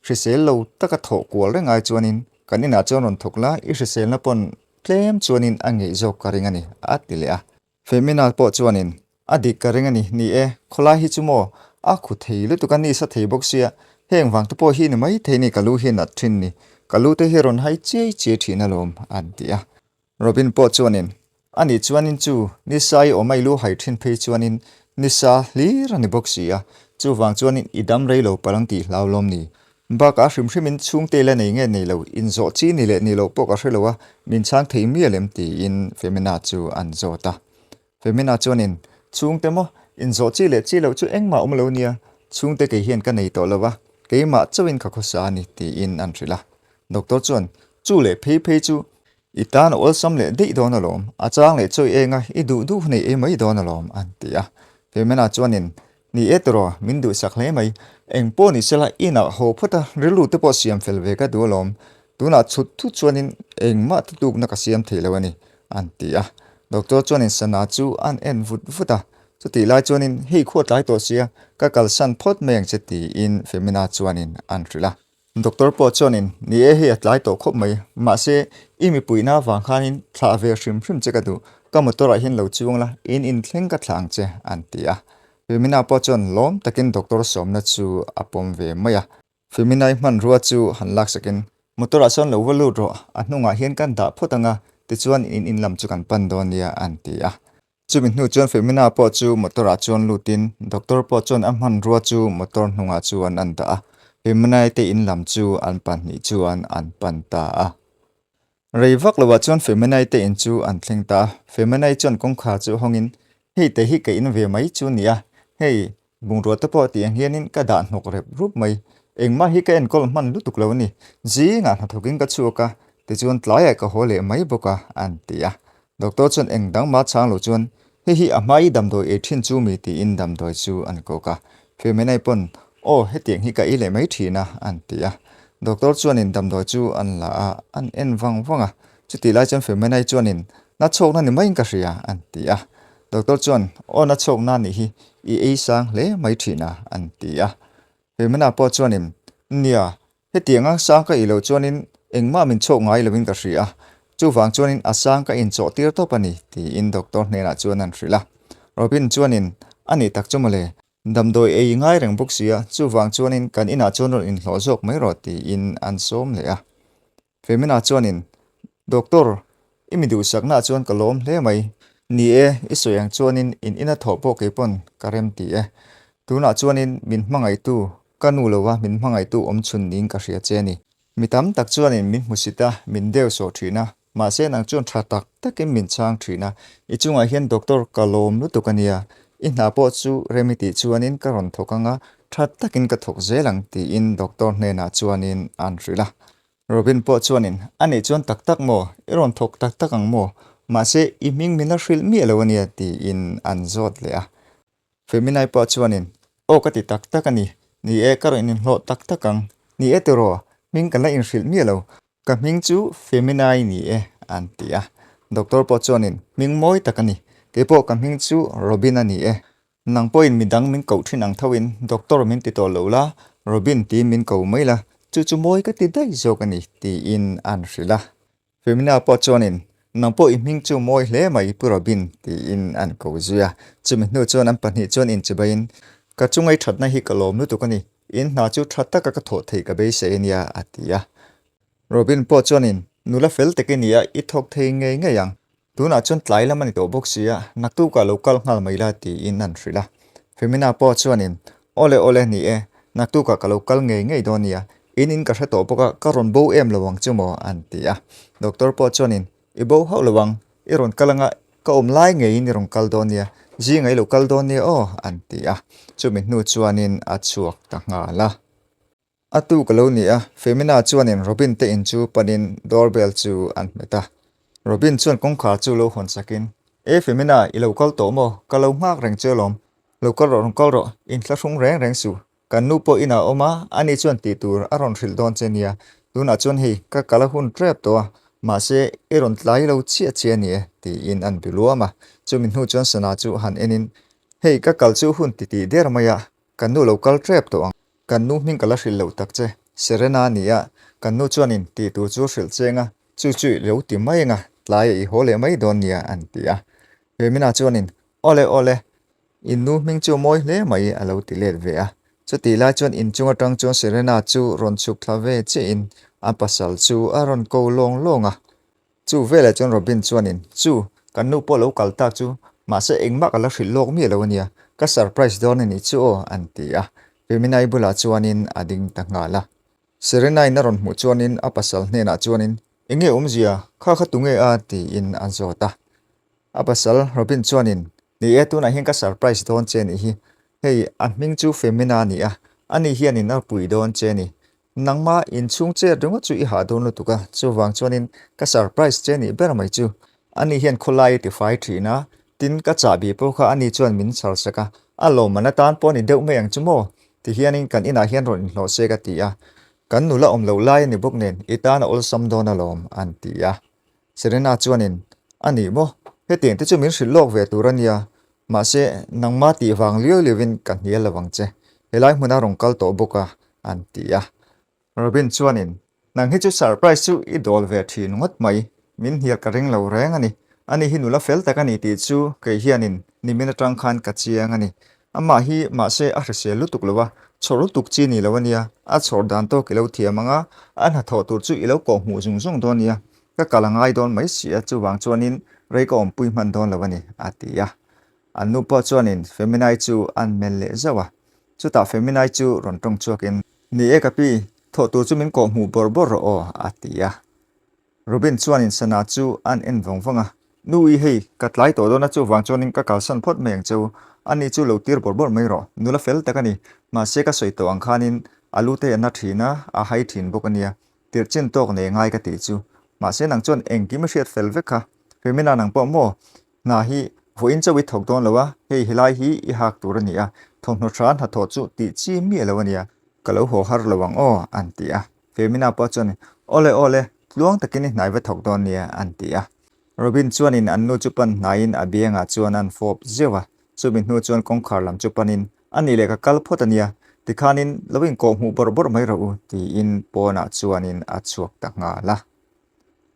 hrisel lo taka thawh kual reng ai chuanin kan inah chuan rawn thawk la, i hriselna pawn tlem chuanin a ngeih zawk ka ring a ni, a ti leh a. Femina pawh chuanin, A dik ka ring a ni, ni e, khawlai hi chu maw, a khu thei lutuk a, ni sa thei bawk sia, heng vang te pawh hi ni mai thei ni, ka lu hi a nat thin ni, ka lu te hi rawn hai chiai chiai thin alawm, an ti a. Robin pawh chuanin, A nih chuanin chu, ni sa i awm a i lu hai thin phei chuanin ni sa hlir a ni bawk si a, chuvang chuanin i dam rei lo palh ang tih hlau lawm ni, Bakah hrim hrimin chhungte la nei nge nei lo, inzawh chi ni leh ni loh pawh ka hre lo a, min chhang thei mial em tiin Femina chu an zawt a. Femina chuanin, Chhungte maw, inzawh chi leh chi loh chu engmah awm lo nia, chhungte kei hian ka nei tawh lo a, keimah chauhin ka khawsa a ni tiin an hrilh a. Doctor chuan, Chu leh phei phei chu i tan a awlsam leh daih dawn alawm, a chang leh chawi eng a, i duh duh hun ei ei mai dawn alawm an ti a. Femina chuanin, Ni e tiraw, min duhsak hle mai. Eng pawh ni sela inah haw phawt a, rilru te pawh siam fel ve ka duh alawm. Tunah chhut thut chuanin engmah tutukna ka siam thei lo a ni, an ti a. Doctor chuanin sana chu an en vut vut a. Chutih lai chuanin hei khua tlai tawh sia, ka kalsan phawt mai ang che tiin Femina chuanin an hrilh a. Doctor pawh chuanin, Ni e hei a tlai tawh khawp mai, mahse i mipuina avang khanin thlah ve hrim hrim che ka duh, ka motor ah hian lo chuang la, in inthleng ka thlah ang che, an ti a. Femina pawh chuan lawm takin doctor sawmna chu a pawm ve mai a. Feminai hmanrua chu han laksakin, Motor ah chuan lo va lut rawh, a hnungah hian kan dah phawt ang a, tichuan in in lam chu kan pan dawn nia, an ti a. Chumi hnu chuan Femina pawh chu motor ah chuan lutin doctor pawh chuan a hmanrua chu motor hnungah chuan an dah a, Feminai te in lam chu an pahnih chuan an pan ta a. Rei vak lovah chuan Feminai te in chu an thleng ta a, Feminai chuan kawngkhar chu hawngin, Hei te hi ka in ve mai chu nia, hei bungrua te pawh tih ang hianin ka dah hnawk rep rup mai, engmah hi ka enkawl hman lutuk lo a ni, zingah hnathawkin ka chhuak a, tichuan tlaiah ka haw leh mai bawk a, an ti a. Doctor chuan eng dang mah chhang lo chuan, Hei hi a hmai damdawi ei thin chu mi tiin damdawi chu an kawk a. Feminai pawn, Aw, hetiang hi ka ei leh mai thin a, an ti a. Doctor chuanin damdawi chu an la a, an en vang vang a. Chutih lai chuan Feminai chuanin, Na chhawkna ni maiin ka hria, an ti a. Doctor chuan, Aw, na chhawkna nih hi i ei sang hle mai thin a, an ti a. Femina pawh chuanin, Nia, hetianga sang ka ih loh chuanin engmah min chhawk ngai loin ka hria a, chuvang chuanin a sang ka inchawh tir tawp a ni, tiin doctor hnenah chuan an hrilh a. Robin chuanin, A nih tak chu mawle, damdawi ei ngai reng bawk sia, chuvang chuanin kan inah chuan rawn inhlawh zawk mai rawh, tiin an sawm leh a. Femina chuanin, Doctor, i mi duhsaknaah chuan ka lawm hle mai. Ni e, i sawi ang chuanin in ina thawh pawh kei pawn ka rem ti e. Tunah chuanin min hmangaihtu, ka nu lova min hmangaihtu awm chhun niin ka hria che a ni. Mi tam tak chuanin min hmusit a, min deu sawh thin a, mahse nang chuan tha tak takin min chhang thin a. I chungah hian doctor ka lawm lutuk a nia. I hna pawh chu rem i tih chuanin ka rawn thawk ang a, tha takin ka thawk zel ang tiin doctor hnenah chuanin an hrilh a. Robin pawh chuanin, A nih chuan tak tak maw? I rawn thawk tak tak ang maw? Mahse, i hming min la hrilh miah lo a nia, tiin an zawt leh a. Feminai pawh chuanin, Aw ka ti tak tak a ni. Ni e, ka rawn inhlawh tak tak ang. Ni e tiraw, hming kan la inhrilh miah lo. Ka hming chu Feminai ni e, an ti a. Doctor pawh chuanin, Hming mawi tak a ni. Keipawh ka hming chu Robin a ni e. Nang pawhin midang min koh thin ang thoin doctor min ti tawh lo la, Robin tiin min ko mai la, chu chu mawi ka ti daih zawk a ni, tiin an hrilh a. Femina pawh chuanin, Nang pawh i hming chu mawi hle mai Pu Robin, tiin an ko zui a. Chumi hnu chuan an pahnih chuan inchibaiin, Ka chungai thatna hi ka lawm lutuk a ni, in hna chu tha taka ka thawh theih ka beisei a nia, a ti a. Robin pawh chuanin, Nula fel tak i ni a, i thawk thei ngei ngei ang. Tunah chuan tlai lam a ni tawh bawk si a, naktukah lo kal nghal mai la tiin an hrilh a. Femina pawh chuanin, Awle awle ni e, naktukah ka lo kal ngei ngei dawn nia, in in ka hre tawh bawk a, ka rawn bo em lo ang chu maw an ti a. Doctor pawh chuanin, I bo hauh lo ang, i rawn kal anga ka awm lai ngeiin i rawn kal dawn nia, zingah i lo kal dawn nia aw an ti a. Chumi hnu chuanin a chhuak ta nghal a. A tuk a lo ni a, Femina chuanin Robin te in chu panin door bell chu an hmet a. Robin chuan kawngkhar chu lo hawn sakin, E Femina, i lo kal tawh maw? Ka lo nghak reng che alawm. Lo kal rawh, rawn kal rawh, inthlahrung reng reng suh. Kan nu pawh inah a awm a, ani chuan tih tur a rawn hrilh dawn che nia. Tunah chuan hei, ka kal a hun tep tawh a, mahse i rawn tlai lo chiah che a ni e, tiin an bi luam a. Chumi hnu chuan sana chu han enin, Hei, ka kal chu hun titih der mai a, Kan nu lo kal tep tawh ang. Kan nu hming ka la hrilh loh tak che. Serena a ni a, kan nu chuanin tih tur chu hrilh cheng a, chu chu i lo ti mai anga, tlai i haw leh mai dawn nia an ti a. Femina chuanin, Awle awle, in nu hming chu mawi hle mai a lo ti let ve a. Chutih lai chuan inchung atang chuan Serena chu rawn chhuk thla ve chiahin a pasal chu a rawn ko lawng lawng a. Chu veleh chuan Robin chuanin, Chu, kan nu pawh lo kal tak chu, mahse engmah ka la hrilh lawk miah lo ania, ka surprise dawn a nih chu aw, an ti a. Feminai bulah chuanin a ding ta nghal a. Serena-in a rawn hmuh chuanin a pasal hnenah chuanin, Enge awmzia, kha kha tunge a? tiin a zawt a. A pasal Robin chuanin, Ni e, tunah hian ka surprise dawn che nih hi. Hei, a hming chu Femina a ni a, ani hianin a pui dawn che a ni. Nangma inchhung chet ringawt chu i hah dawn lutuk a, chuvang chuanin ka surprise che nih ber mai chu. Ani hian khawlai a tifai thin a, tin ka chahbi pawh kha ani chuan min chhar sak a, a lawmman atan pawh a ni deuh mai ang chu maw? Ti hianin kan inah hian rawn inhlawh se ka ti a, kan nula awm loh lai a ni bawk nen i tan a awlsam dawn alawm an ti a. Serena chuanin, A nih maw? Hetiang te chu min hrilh lawk ve tur a nia, mahse nangma tih vang liau liauin ka hnial lo ang che. Helai hmuna rawn kal tawh bawk a, an ti a. Robin chuanin, Nang hi chu surprise chu i dawl ve thin ngawt mai, min hnial ka ring lo reng a ni. Ani hi nula fel tak a ni tih chu kei hianin nimin atang khan ka chiang a ni. Amah hi mahse a hrisel lutuk lo a, Chhawr lutuk chi ni lo a nia, a chhawr dan tawk i lo thiam ang a, a hnathawh tur chu i lo kawh hmuh zung zung dawn nia, ka kal a ngai dawn mai si a, chuvang chuanin rei ka awmpui hman dawn lo a ni, a ti a. An nu pawh chuanin Feminai chu an melh leh zauh a, chutah Feminai chu rawn tawng chhuakin, Ni e ka pi, thawh tur chu min kawh hmuh bawrh bawrh rawh aw, a ti a. Robin chuanin sana chu an en vawng vawng a, Nu i hei, ka tlai tawh dawn a chuvang chuanin ka kalsan phawt mai ang cheu, ani chu lo tir bawrh bawrh mai rawh, nula fel tak a ni, mahse ka sawi tawh ang khanin a lu te a na thin a, a hai thin bawk a nia, tirh chin tawk nei ngai ka tih chu. Mahse nang chuan engkim i hriat fel vek kha, Femina nang pawh maw, hna hi vawiin chauh i thawk dawn lo a, hei helai hi i hak tur a ni a, thawmhnaw tha hnathawh chu tih chi miah lo a nia, ka lo haw har lo ang aw, an ti a. Femina pawh chuan, Awle awle, tluang takin i hnai va thawk dawn nia, an ti a. Robin chuanin an nu chu pan hnaiin a biangah chuan an fawp zeuh a, chumi hnu chuan kawngkhar lam chu panin, A nih leh ka kal phawt a nia, tikhanin lo inkawh hmuh bawrh bawrh mai rawh u, tiin pawnah chuanin a chhuak ta nghal a.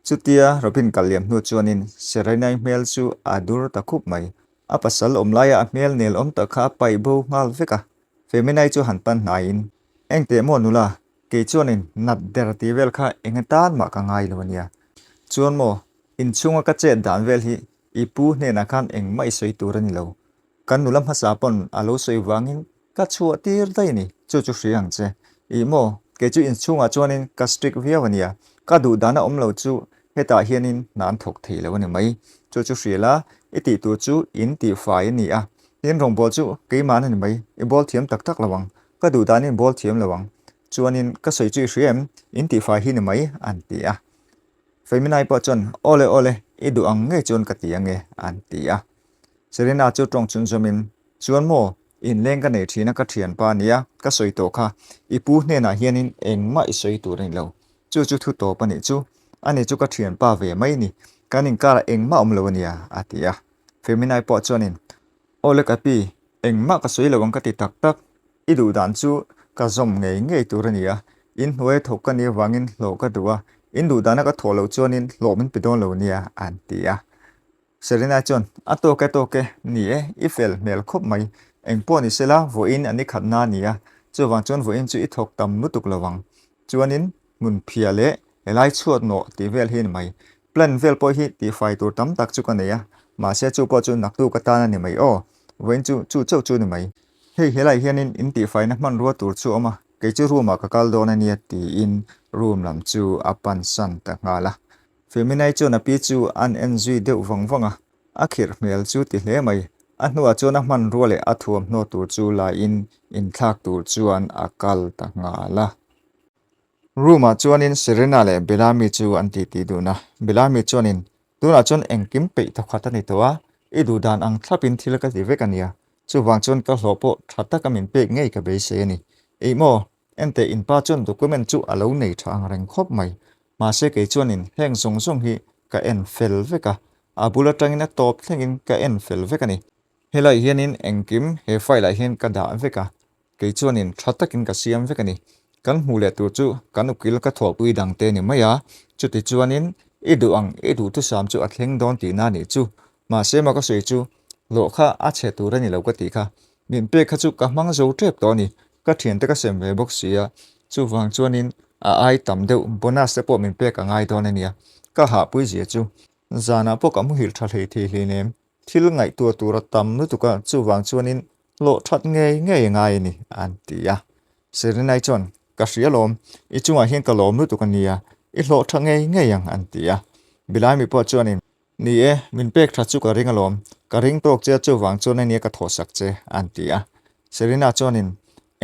Chutia Robin kal liam hnu chuanin Serenai hmel chu a dur ta khup mai. A pasal awm laia a hmel nel awm tak kha a paih bo nghal vek a, Feminai chu han pan hnaiin, Engteh maw nula, kei chuanin nat der tih vel kha eng atan mah ka ngai lo a nia. Chuan maw, inchhunga ka chet dan vel hi i pu hnenah khan engmah i sawi tur a ni lo. Kan nula hmasa pawn a lo sawi vangin ka chhuah tir daih a ni, chu chu hria ang che. Ih maw, kei chu inchhungah chuanin ka strict viau a nia, ka duh dana awm lo chu hetah hianin hna an thawk thei lo a ni mai. Chu chu hria la, i tih tur chu in tihfai a ni a, tin rawngbawl chu keimahna ni mai, i bawl thiam tak tak lo ang. Ka duh danin bawl thiam lo ang. Chuanin ka sawi chu i hria em? In tihfai hi ni mai, an ti a. Feminai pawh chuan, Awle awle, i duh ang ngei chuan ka ti ange, an ti a. Serena chu tawng chhun zawmin, Chuan maw, inleng ka nei thin a ka thianpa nia, ka sawi tawh kha, i pu hnenah hianin engmah i sawi tur a ni lo. Chu chu thu tawp a nih chu. Ani chu ka thianpa ve mai ni. Kan inkarah engmah awm lo a nia, a ti a. Feminai pawh chuanin, Awle ka pi, engmah ka sawi lo ang ka ti tak tak. I duh dan chu ka zawm ngei ngei tur a ni a, in hnuaia thawk ka nih avangin hlawh ka duh a, in duh dana ka thawh loh chuanin hlawh min pe dawn lo nia, an ti a. Serena chuan, A tawk e tawk e, ni e, i fel hmel khawp mai. Engpawh ni sela, vawiin an i khatna a ni a, chuvang chuan vawiin chu i thawk tam lutuk lo ang. Chuanin hmun phiah leh helai chhuat nawh tih vel hi a ni mai. Plan vel pawh hi tihfai tur tam tak chu ka nei a, mahse chu pawh chu naktuk atan a ni mai aw, vawiin chu chu chauh chu a ni mai. Hei helaiah hianin in tihfaina hmanrua tur chu a awm a, kei chu room ah ka kal dawn a nia tiin room lam chu a pansan ta nghal a. Feminai chuan a pi chu an en zui deuh vang vang a, a khirh hmel chu ti hle mai. A hnuah chuan a hmanrua leh a thuamhnaw tur chu laiin inthlak tur chuan a kal ta nghal a. Room ah chuanin Serena leh Bellamy chu an titi dun a, Bellamy chuanin, Tunah chuan engkim peih thawkhat a ni tawh a, i duh dan ang thlapin thil ka ti vek a nia, chuvang chuan ka hlawh pawh tha taka min pek ngei ka beisei a ni. Eih maw, enteh in pa chuan document chu a lo nei tha ang reng khawp mai, mahse kei chuanin heng zawng zawng hi ka en fel vek a, a bul atangin a tawp thlengin ka en fel vek a ni. Helaiah hianin engkim he file ah hian ka dah vek a, Kei chuanin tha takin ka siam vek a ni. Kan hmuh leh tur chu kan ukil ka thawhpui dangte ni mai a, chuti chuanin i duh ang i duhthusam chu a thleng dawn tihna a nih chu. Mahse maw ka sawi chu, hlawh kha a chhe tur a ni lo ka tih kha. Min pek kha chu ka hmang zo tep tawh a ni, ka thiante ka sem ve bawk si a, chuvang chuanin a ai tam deuh bonus te pawh min pek a ngai dawn a nia. Ka hahpui zia chu zanah pawh ka muhilh tha hlei thei hleinem. Thil ngaihtuah tur a tam lutuk a, chuvang chuanin hlawh that ngei ngei a ngai a ni, an ti a. Serenai chuan, Ka hria lawm, i chungah hian ka lawm lutuk a nia, i hlawh tha ngei ngei ang, an ti a. Bilaimi pawh chuanin, Ni e, min pek tha chu ka ring alawm, ka ring tawk che a chuvang chuan a nia ka thawhsak che, an ti a. Serena chuanin,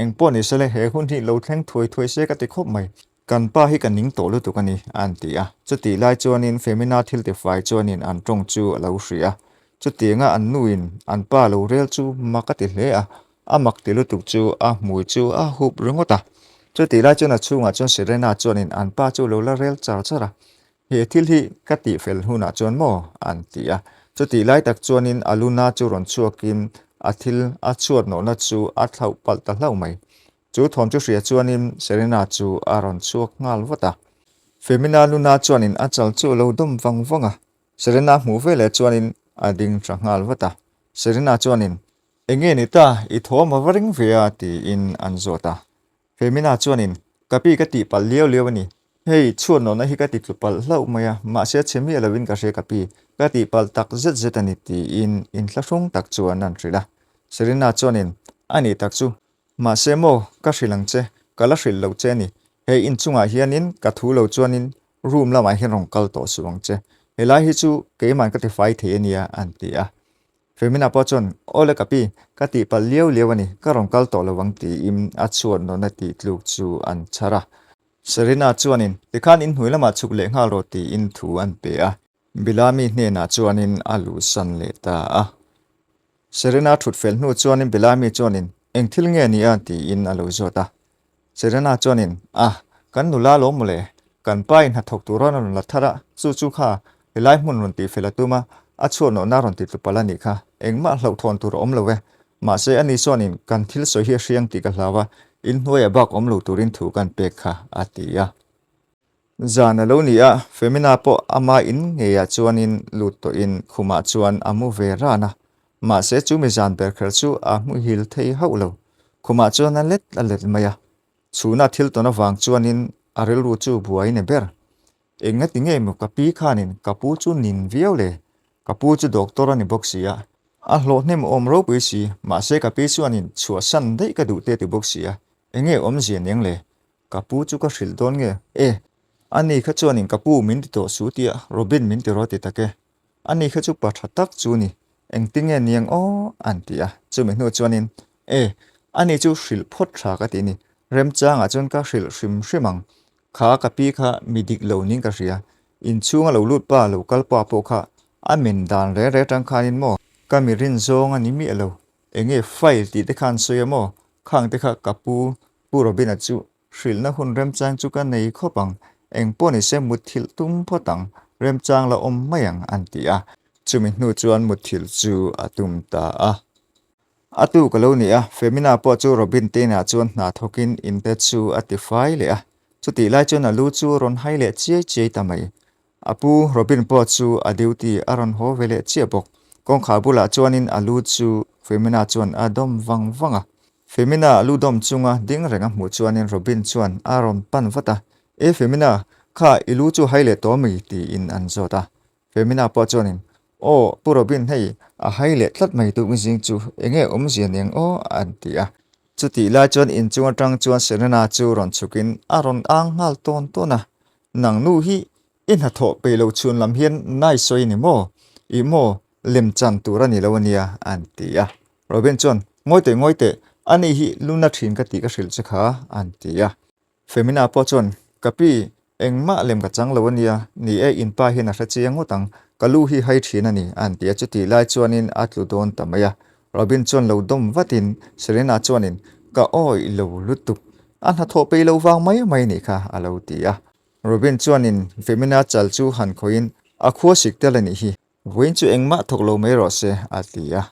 Engpawh ni sele, he hun hi lo thleng thuai thuai se ka ti khawp mai, Kan pa hi ka ning tawh lutuk a ni, a an ti a. Chutih lai chuanin Femina thil tifai chuanin an tawng chu a lo hria a. Chutianga an nuin an pa lo rel chu mak a ti hle a, a mak ti lutuk chu a hmui chu a hup ringawt a. Chutih lai chuan a chhungah chuan Serena chuanin an pa chu lo la rel char char a. He thil hi ka tihfel hunah chuan maw? an ti a. Chutih lai tak chuanin a luna chu rawn chhuakin a thil a chhuat nawhna chu a thlauh palh ta hlauh mai. Chu thawm chu hria chuanin Serena chu a rawn chhuak nghal vat a. Femina Luna chuanin a chal chu a lo dawm vang vang a. Serena hmuh veleh chuanin a ding tha nghal vat a. Serena chuanin. Enge ni ta, i thawm a va ring ve a tiin an zawt a. Femina chuanin, Ka pi ka tih palh liau liau a ni. Hei, chhuat nawhna hi ka ti tlu palh hlauh mai a, mahse chhe miah lovin ka hria ka pi, ka tih palh tak zet zet a ni tiin inthlahrung tak chuan an hrilh a. Serena chuanin, A nih tak chu, mahse maw, ka hrilh ang che, ka la hrilh lo che a ni. He inchungah hianin ka thu lo chuanin room lamah hian rawn kal tawh suh ang che. Helai hi chu keiman ka tifai thei a nia an ti a. Femina pawh chuan, Awle ka pi, ka tihpalh liau liau a ni, ka rawn kal tawh lo ang tiin a chhuat nawna tih tluk chu an chhar a. Serena chuanin, Tikhan inhnuai lamah chhuk leh nghal rawh tiin thu an pe a. Bilami hnenah chuanin a luhsan leh ta a. Serena thut fel hnu chuanin Bilami chuanin, Eng thil nge ni a? tiin a lo zawt a. Serena chuanin, Ah, kan nula lo maw le? Kan pa in hnathawk tur rawn a rawn la thar a, chu chu kha helai hmun rawn tih fel a tum a, a chhuah nawhna rawn ti tlu palh a nih kha. Engmah hlauhthawn tur a awm lo e. Mahse, ani chuanin kan thil sawi hi a hriang tih ka hlau a, in hnuaiah bak awm lo turin thu kan pek kha, a ti a. Zan a lo ni a, Femina pawh ama in ngeiah chuanin lut tawhin khumah chuan a mu ve ran a. Mahse chumi zan ber kher chu a hmuhil thei hauh lo. Khumah chuan a let a let mai a. Chhuna thil tawn avang chuanin a rilru chu buai ni ber. Engati nge maw ka pi khanin ka pu chu nin viau le? Ka pu chu doctor a ni bawk si a. A hlawhhnem awm ropui si, mahse ka pi chuanin chhuahsan daih ka duh te ti bawk si a. Enge awmzia niang le? Ka pu chu ka hrilh dawn nge? E, ani kha chuanin ka pu min ti tawh su tia Robin min ti rawh ti tak e. Ani kha chu pa tha tak chu ni, engtinge niang aw an ti a. Chumi hnu chuanin, E, ani chu hrilh phawt tha ka ti ni, remchangah chuan ka hrilh hrim hrim ang. Kha ka pi kha mi dik lo ning ka hria, inchhunga lo lut pa lo kal pa pawh kha a men dan reng reng atang khanin maw ka mi rin zawng a ni miah lo, enge file tih te khan sawi a maw, khang te kha ka pu Pu Robina chu hrilhna hun remchang chu ka nei khawp ang, eng pawh ni se mutthilh tum phawt ang, remchang la awm mai ang an ti a. Chumi hnu chuan mutthilh chu a tum ta a. A tu ka lo ni a, Femina pawh chu Robin te inah chuan hna thawkin inte chu a ti fai leh a. Chutih lai chuan a lu chu rawn hai leh chiai chiai ta mai. A pu Robin pawh chu a duty a rawn haw ve leh chiah bawk. Kawngkhar bulah chuanin a lu chu Femina chuan a dawm vang vang a. Femina lu dawm chunga ding reng a hmuh chuanin Robin chuan a rawn pan vat a, E Femina, kha i lu chu hai leh tawh mi? tiin an zawt a. Femina pawh chuanin, Aw, Pu Robin hei a hai leh tlat mai tuk zing chu enge awmzia nen aw an ti a. Chutih lai chuan inchung atang chuan Serena chu rawn chhukin a rawn ang nghal tawn tawn a, Nang nu hi i hnathawh peih lo chhun lam hian nai sawi ni maw? Ih maw, lem chan tur a ni lo a nia, an ti a. Robin chuan, Ngawi teh, ngawi teh, ani hi luna thin ka tih ka hrilh che kha, an ti a. Femina pawh chuan, Ka pi, engmah lem ka chang lo a nia, ni e, in pa hian a hre chiang ngawt ang, ka lu hi hai thin a ni, an ti a. Chutih lai chuanin a tlu dawn ta mai a. Robin chuan lo dawm vatin Serena chuanin, Ka awih lo lutuk, a hnathawh peih loh vang mai mai nih kha, a lo ti a. Robin chuanin Femina chal chu han khawihin, A khua sik tel a nih hi, vawiin chu engmah thawk lo mai rawh se, a ti a.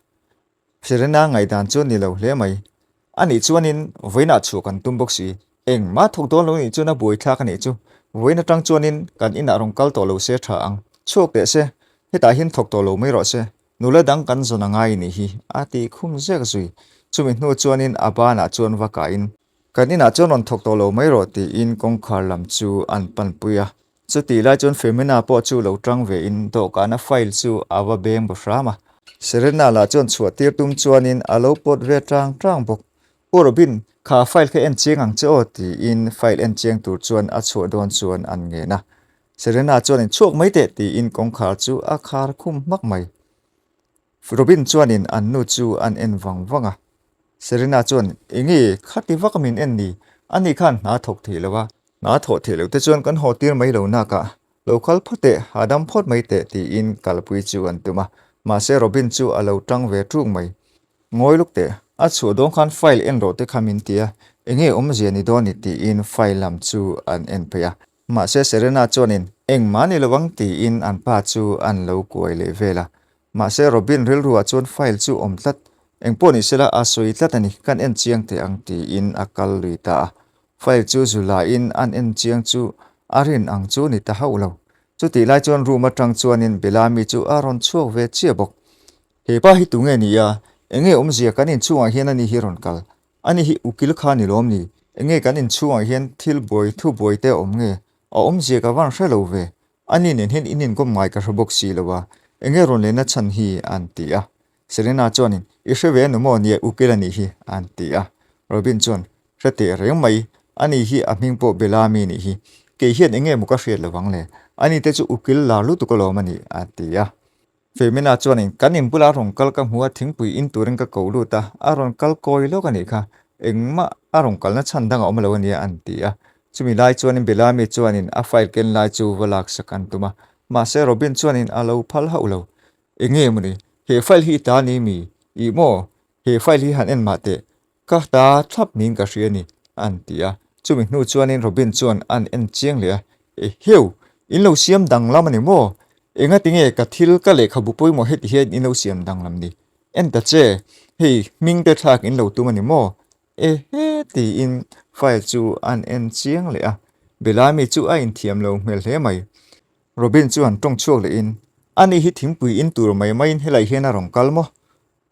Serena ngaihdan chu ni lo hle mai. Anih chuanin vawiinah chhuah kan tum bawk si, engmah thawk dawn lo nih chuan a buaithlak a nih chu. Vawiin atang chuanin kan inah rawn kal tawh lo se tha ang, chhuak teh se, hetah hian thawk tawh lo mai rawh se, Nula dang kan zawn a ngai nih hi, a tih khum zek zui. Chumi hnu chuanin a banah chuan va kahin, Kan inah chuan rawn thawk tawh lo mai rawh tiin kawngkhar lam chu an panpui a. Chutih lai chuan Femina pawh chu lo tang vein dawhkana file chu a va beng bu hram a. Serena lah chuan chhuah tir tum chuanin a lo pawt ve tang tang bawk. Pu Robin, kha file kha en chiang ang che aw tiin file en chiang tur chuan a chhuah dawn chuan an ngen a. Serena chuanin chhuak mai teh tiin kawngkhar chu a khar khum hmak mai. Robin chuanin an nu chu an en vang vang a. Serena chuan, Enge, khati vak a min en ni? Ani khan hna thawk thei lo a. Hna thawh theih loh te chuan kan haw tir mai lo nakah lo kal phawt teh, hahdam phawt mai teh tiin kalpui chu an tum a. Mahse Robin chu a lo tang ve ṭuk mai. Ngawi luk teh, a chhuah dawn khan file en rawh te kha min ti a, enge awmzia ni dawn ni tiin file lam chu an en phei a. Mahse Serena chuanin engmah ni lo ang tiin an pa chu an lo kuai leh vel a. Mahse Robin rilruah chuan file chu awm tlat, engpawh ni sela a sawi tlat a ni, kan en chiang teh ang tiin a kal lui ta a. File chu zu lain an en chiang chu a rin ang chu ni ta hauh lo. Chutih lai chuan room atang chuanin Bellamy chu a rawn chhuak ve chiah bawk. He pa hi tunge ni a? Enge awmzia kan inchhungah hian ani hi rawn kal? Ani hi ukil kha ni lawm ni? Enge kan inchhungah hian thil buai thu buai te a awm nge? A awmzia ka van hre lo ve. Ani nen hian in inkawm ngai ka hre bawk si lo a, enge rawn lehna chhan hi? An ti a. Serena chuanin, I hre ve anu maw nia ukil a nih hi? An ti a. Robin chuan, Hre teh reng mai, ani hi a hming pawh Bellamy nih hi. Kei hian enge maw ka hriat lo ang le? Ani te chu ukil lar lutuk alawm a nih, a ti a. Femina chuanin, Kan in bula rawn kal ka hmu a, thingpui in turin ka ko lut a, a rawn kal kawi lawk a nih kha. Engmah a rawn kalna chhan dang a awm lo a nia, an ti a. Chumi lai chuanin Bellamy chuanin a file ken lai chu va laksak an tum a, mahse Robin chuanin a lo phal hauh lo. Enge mawni, he file hi i ta ni mi? Ih maw? He file hi han en mah teh, Ka ta thlap niin ka hria a ni, an ti a. Chumi hnu chuanin Robin chuan an en chiang leh a, Eheu! In lo siam danglam a ni maw? Engati nge ka thil ka lehkhabu pawimawh heti hian in lo siam danglam ni? En ta che, hei hming te thlak in lo tum a ni maw? Ehe! tiin file chu an en chiang leh a. Bellamy chu a inthiam lo hmel hle mai. Robin chuan tawng chhuak lehin, Ani hi thingpui in tur mai maiin helai hian a rawn kal maw?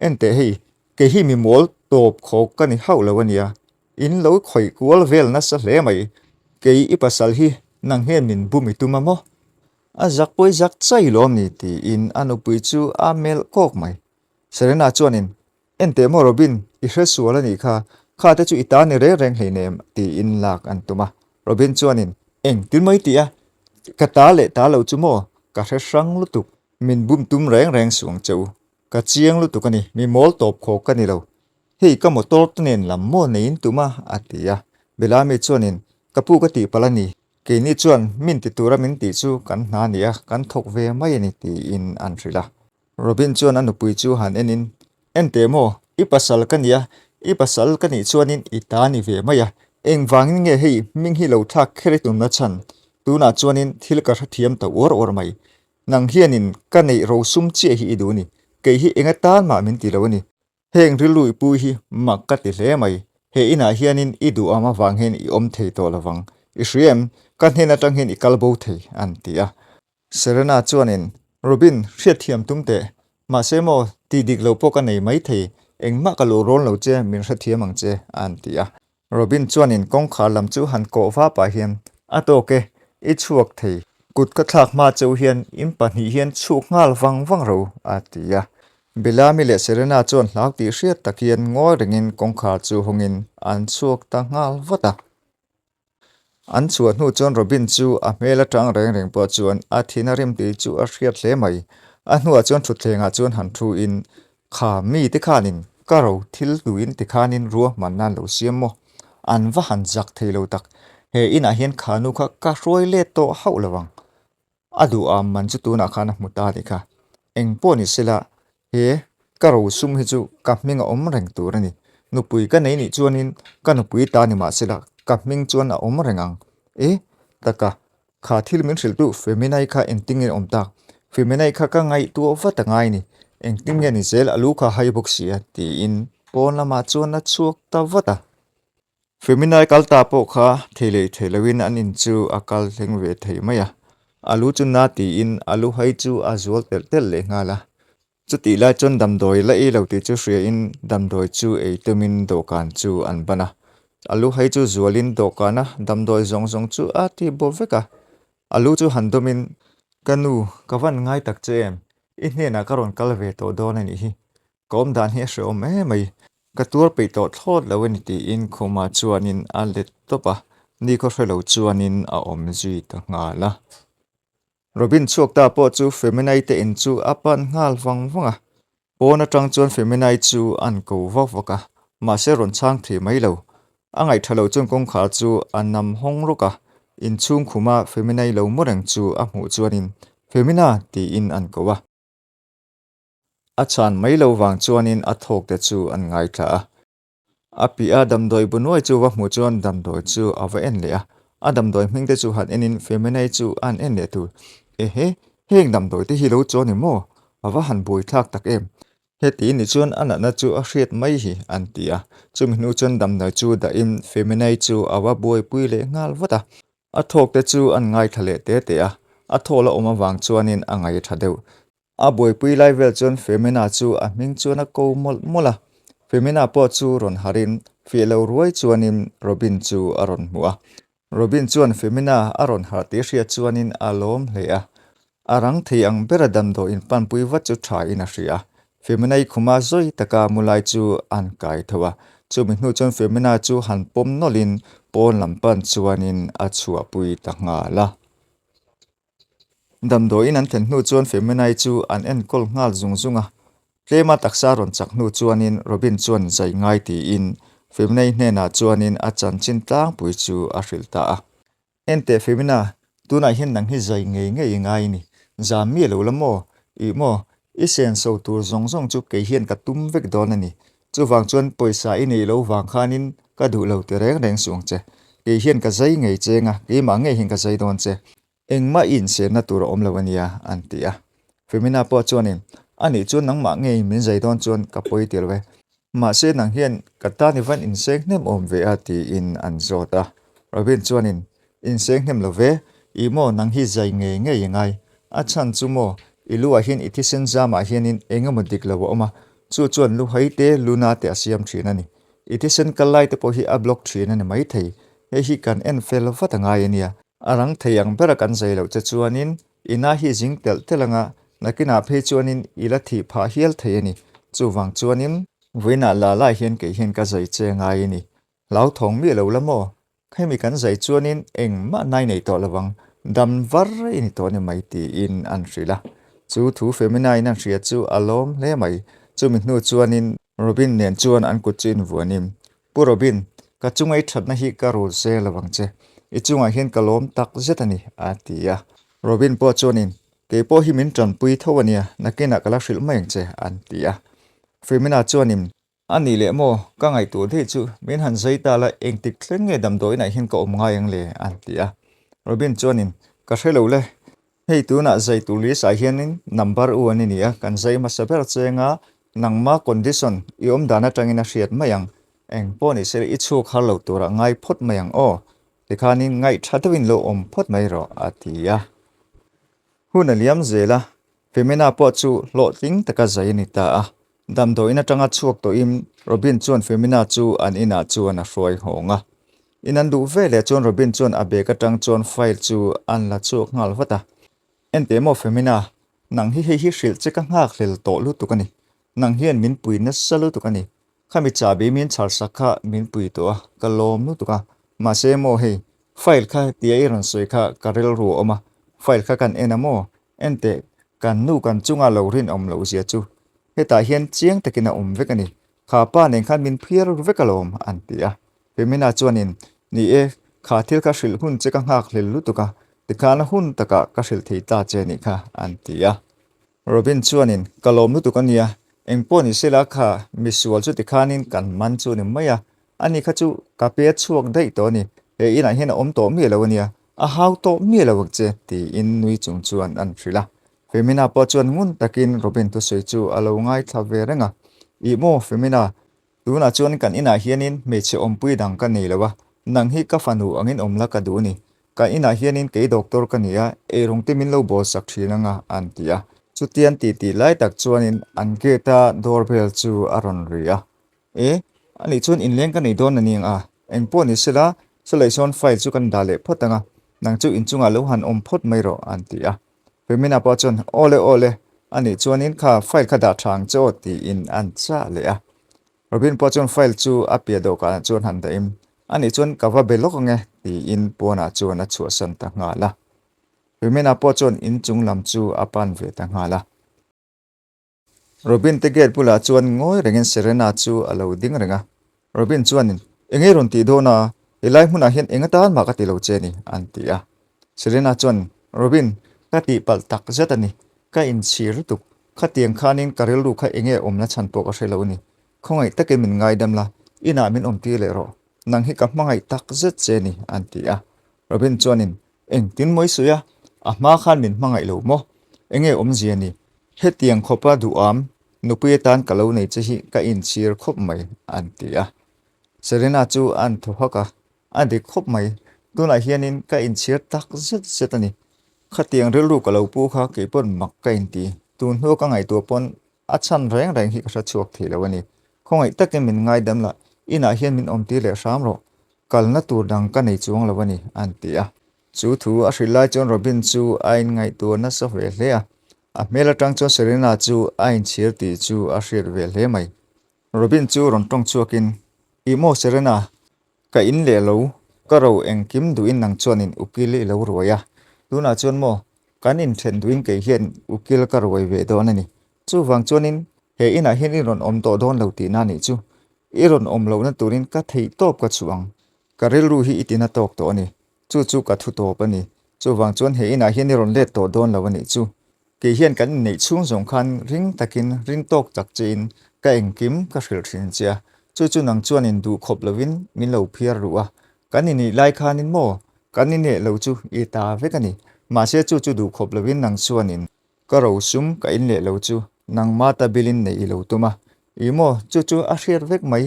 Enteh hei, kei hi mi mawl tawp khawk ka ni hauh lo a nia, in lo khawih kual vel nasa hle mai, kei i pasal hi nang hian min bum i tum a maw? A zak pawi zak chai lawm ni tiin a nupui chu a melh kawk mai. Serena chuanin, Enteh maw Robin, i hre sual a nih kha, kha te chu i ta ni reng reng hleinem tiin lak an tum a. Robin chuanin, Engtin mai tih a, ka ta leh ta lo chu maw, ka hre hrang lutuk, min bum tum reng reng suh ang che u. Ka chiang lutuk a ni, mi mawl tawp khawk ka ni lo. Hei ka motor te nen lam maw neiin tum a, a ti a. Bellamy chuanin, Ka pu ka tihpalh a ni, keini chuan min ti tura min tih chu kan hna a ni a, kan thawk ve mai a ni, tiin an hrilh a. Robin chuan a nupui chu han enin, Enteh maw, i pasal ka nia, i pasal ka nih chuanin i ta ni ve mai a, engvangin nge hei hming hi lo thlak kher i tumna chhan? Tunah chuanin thil ka hrethiam ta uar uar mai. Nang hianin ka neih rosum chiah hi i duh ni, kei hi enga tan mah min ti lo a ni. Heng rilru i pu hi mak ka ti hle mai, he inah hianin i duham avang hian i awm thei tawh lovang. I hria em, ka hnen atang hian i kal bo thei, an ti a. Serena chuanin, Robin, hriatthiam tum teh. Mahse maw, tih dik lo pawh ka nei mai thei, engmah ka luh rawn lo che, min hrethiam ang che, an ti a. Robin chuanin kawngkhar lam chu han kawh va pah hian, A tawk e, i chhuak thei. Kut ka thlak hma cheu hian in pahnih hian chhuk nghal vang vang ro, a ti a. Bellamy leh Serena chuan hlau tih hriat tak hian ngawi rengin kawngkhar chu hawngin an chhuak ta nghal vat a. An chhuah hnu chuan Robin chu a hmel atang reng reng pawh chuan a thin a rim tih chu a hriat hle mai. A hnuah chuan thutthlengah chuan han thu in, Kha mi te khanin ka ro thil hnuin tikhanin ruahman nan lo siam maw? An va han zak thei lo tak. He inah hian kha nu kha ka hruai let tawh hauh lo ang. A duham man chu tunah khan a hmu ta a nih kha. Eng pawh ni sela, he ka ro sum hi chu ka hming a awm reng tur a ni. Nupui ka nei nih chuanin ka nupui ta ni mah sela ka hming chuan a awm reng ang. E, taka, Kha thil min hrilh duh Feminai kha engtin nge awm tak? Feminai kha ka ngaihtuah vat a ngai ni. Engtin nge ni zel a lu kha hai bawk si a? tiin pawn lamah chuan a chhuak ta vat a. Feminai kal ta pawh kha thei leh thei loin an in chu a kal thleng ve thei mai a. A lu chu na tiin a lu hai chu a zual telh telh leh nghal a. Chutih lai chuan damdawi la ei lo tih chu hriain damdawi chu ei tumin dawhkan chu an ban a. A lu hai chu zualin dawhkana damdawi zawng zawng chu a ti bo vek a. A lu chu han dawmin, Ka nu, ka van ngai tak che em? I hnenah ka rawn kal ve tawh dawn a nih hi. Ka awm dan hi a hrehawm em mai. Ka tuar peih tawh thlawt lo a ni tiin khumah chuanin a let tawp a. Nikhaw hre lo chuanin a awm zui ta nghal a. Robin chhuak ta pawh chu Feminai te in chu a pan nghal vang vang a, pawn atang chuan Feminai chu an ko vak vak a, mahse rawn chhang thei mai lo. A ngaih tha lo chuan kawngkhar chu a nam hawng rawk a, inchhung khuma Feminai lo mu reng chu a hmuh chuanin, Femina! tiin an ko a. A chhan mai lo vang chuanin a thawk te chu an ngaithla a. A piah a damdawi bu nuai chu va hmuh chuan damdawi chu a va en leh a, a damdawi hming te chu han enin Feminai chu a han en leh tur. Ehe, heng damdawi te hi lo chuan ni maw? A va han buai thlak tak em? Heti ni chuan a natna chu a hriat mai hi an ti a, chumi hnu chuan damdawi chu dahin Feminai chu a va buaipui leh nghal vat a. A thawk te chu an ngaithla leh te te a, a thawl a awm avang chuanin a ngaih a tha deuh. A buaipui lai vel chuan Femina chu a hming chuan a ko mawlh mawlh a. Femina pawh chu rawn harhin fiah lo ruai chuanin Robin chu a rawn hmu a. Robin chuan Femina a rawn harh tih hriat chuanin a lawm hle a. A rang thei ang bera damdawi inpanpui vat chu tha in a hria a. Femina-i khuma zawi taka mu lai chu an kai tho a. Chumi hnu chuan Femina chu han pawm nawlhin pawn lam pan chuanin a chhuahpui ta nghal a. Damdawiin an thlen hnu chuan Feminai chu an enkawl nghal zung zung a, tlema taksa rawn chak hnu chuanin Robin chuan zai ngai tiin Feminai hnenah chuanin a chanchin tlangpui chu a hrilh ta a. Enteh Femina, tunah hian nang hi zai ngei ngei i ngai ni, zam mi lo la maw? Ih maw, i senso tur zawng zawng chu kei hian ka tum vek dawn a ni, Chuvang chuan pawisa i neih loh vang khanin ka duh lo ti reng reng suh ang che. Kei hian ka zai ngei cheng a, keimah ngei hian ka zai dawn che. Engmah i inserna tur a awm lo a nia, an ti a. Femina pawh chuanin, A nih chuan nangmah ngei min zai dawn chuan ka pawi ti lo e. Mahse nang hian ka tan i van inseng hnem awm ve a, tiin an zawt a. Robin chuanin, Inseng hnem lo ve, ih maw nang hi zai ngei ngei i ngai. A chhan chu maw, i lu ah hian i thisen zam ah hianin eng emaw dik lo a awm a, chu chuan lu hai te, lu na te a siam thin a ni. I thisen kal lai te pawh hi a block thin a ni maithei. Hei hi kan en fel vat a ngai a nia. A rang thei ang bera kan zai loh che chuanin i na hi zing telh telh anga nakinah phei chuanin i la thih phah hial thei a ni. Chuvang chuanin vawiinah la lai hian kei hian ka zai che ngai a ni. Hlauthawng miah lo la maw? Hemi kan zai chuanin engmah nai nei tawh lovang, dam var i ni tawh ni mai tiin an hrilh a. Chu thu Femina-in an hria chu a lawm hle mai. Chumi hnu chuanin Robin nen chuan an kut chu invuanin, Pu Robin, ka chunga i thatna hi ka rul se lovang che. I chungah hian ka lawm tak zet a ni, a ti a. Robin pawh chuanin, Kei pawh hi min tanpui tho a nia, nakinah ka la hrilh mai ang che, an ti a. Femina chuanin, A nih leh maw, ka ngaihtuah daih chu min han zai ta la engtik thleng nge damdawiinah hian ka awm ngai ang le? an ti a. Robin chuanin, Ka hre lo le, hei tunah zai tur list ah hianin number u an i ni a, kan zai hmasa ber cheng a, nangma condition i awm dan atangin a hriat mai ang, eng pawh ni se i chhuk har lo turah ngai phawt mai ang aw, tikhanin ngaih tha deuhin lo awm phawt mai rawh, a ti a. Hun a liam zel a, Femina pawh chu hlawhtling taka zai a ni ta a. Damdawiin atanga chhuak tawhin Robin chuan Femina chu an inah chuan a hruai hawng a. In an duh ve leh chuan Robin chuan a bag atang chuan file chu an la chhuak nghal vat a. Enteh maw Femina, nang hi hei hi hrilh che ka nghakhlel tawh lutuk a ni. Nang hian min pui nasa lutuk a ni. Khami chahbi min chhar sak kha min pui tawh a, ka lawm lutuk a. Mahse maw hei, file kha tia i rawn sawi kha ka rilru a awm a, file kha kan en a maw? Enteh, kan nu kan chunga lo rinawm loh zia chu hetah hian chiang takin a awm vek a ni. Kha pa nen khan min phiar vek alawm, an ti a. Femina chuanin, Ni e, kha thil kha hrilh hun che ka nghak hlel lutuk a, tikhan a hun takah ka hrilh thei ta che nih kha, an ti a. Robin chuanin, Ka lawm lutuk a nia, engpawh ni sela kha misual chu tikhanin kan man chu ni mai a, ani kha chu ka pe chhuak daih tawh a ni, he inah hian a awm tawh miah lo a nia, A hau tawh miah lo ang che, tiin nui chung chuan an hrilh a. Femina pawh chuan ngun takin Robin thusawi chu a lo ngaithla ve reng a. Ih maw Femina, tunah chuan kan inah hianin hmeichhe awmpui dang ka nei lo a, nang hi ka fanu angin awm la ka duh a ni. Kan inah hianin kei doctor ka ni a, eirawng te min lo bawl sak thin ang a, an ti a. Chutian titi lai tak chuanin an gate-a doorbell chu a rawn ri a. E, anih chuan inleng ka nei dawn a ni ang a, engpawh ni sela, chulai sawn file chu kan dah leh phawt ang a, nang chu inchungah lo han awm phawt mai rawh, an ti a. Femina pawh chuan, Aw le, aw le, anih chuanin kha file kha dah tha ang che aw, tiin an chah leh a. Robin pawh chuan file chu a piah dawhkanah chuan han dahim, anih chuan ka va be lawk ang e, tiin pawnah chuan a chhuahsan ta nghal a. Femina pawh chuan inchung lam chu a pan ve ta nghal a. Robin te gate bulah chuan ngawi rengin Serena chu a lo ding reng a. Robin chuanin, Eng ei rawn tih dawn a, helai hmunah hian eng atan mah ka ti lo che ni, an ti a. Serena chuan, Robin, ka tihpalh tak zet a ni. Ka inchhir lutuk. Khatiang khanin ka rilru kha eng nge awmna chhan pawh ka hre lo a ni. Khawngaih takin min ngaidam la, inah min awmtir leh rawh. Nang hi ka hmangaih tak zet che ni, an ti a. Robin chuanin, Engtin maw i sawi a? A hma khan min hmangaih lo maw? Enge awmzia ni? Hetiang khawpa duham nupui atan ka lo nei che hi ka inchhir khawp mai, an ti a. Serena chu an thaw hak a, A dik khawp mai, tunah hianin ka inchhir tak zet zet a ni. Khatiang rilru ka lo pu kha kei pawn mak ka inti. Tun hnu ka ngaihtuah pawn a chhan reng reng hi ka hre chhuak thei lo a ni. Khawngaih takin min ngaidam la, inah hian min awmtir leh hram rawh. Kalna tur dang ka nei chuang lo a ni, an ti a. Chu thu a hrilh lai chuan Robin chu a inngaihtuah nasa ve hle a. A hmel atang chuan Serena chu a inchhir tih chu a hriat ve hle mai. Robin chu rawn tawng chhuakin, Ih maw Serena, Ka in leh lo, ka ro engkim duhin nang chuanin ukil i lo ruai a, tunah chuan maw kan inthen duhin kei hian ukil ka ruai ve dawn a ni. Chuvang chuanin he inah hian i rawn awm tawh dawn lo tihna a nih chu. I rawn awm lohna turin ka theih tawp ka chhuah ang. Ka rilru hi i tina tawk tawh a ni. Chu chu ka thu tawp a ni. Chuvang chuan he inah hian i rawn let tawh dawn lo a nih chu. Kei hian kan inneih chhung zawng khan ring takin, ring tawk tak chein ka engkim ka hrilh thin che a. Chu chu nang chuan in duh khawp lovin min lo phiar ruh a. Kan inneih lai khanin maw? Kan inneih lo chu i ta vek a ni. Mahse chu chu duh khawp lovin nang chuan in ka rosum ka inleh lo chu nangma ta bilin neih i lo tum a. Ih maw? Chu chu a hriat vek mai.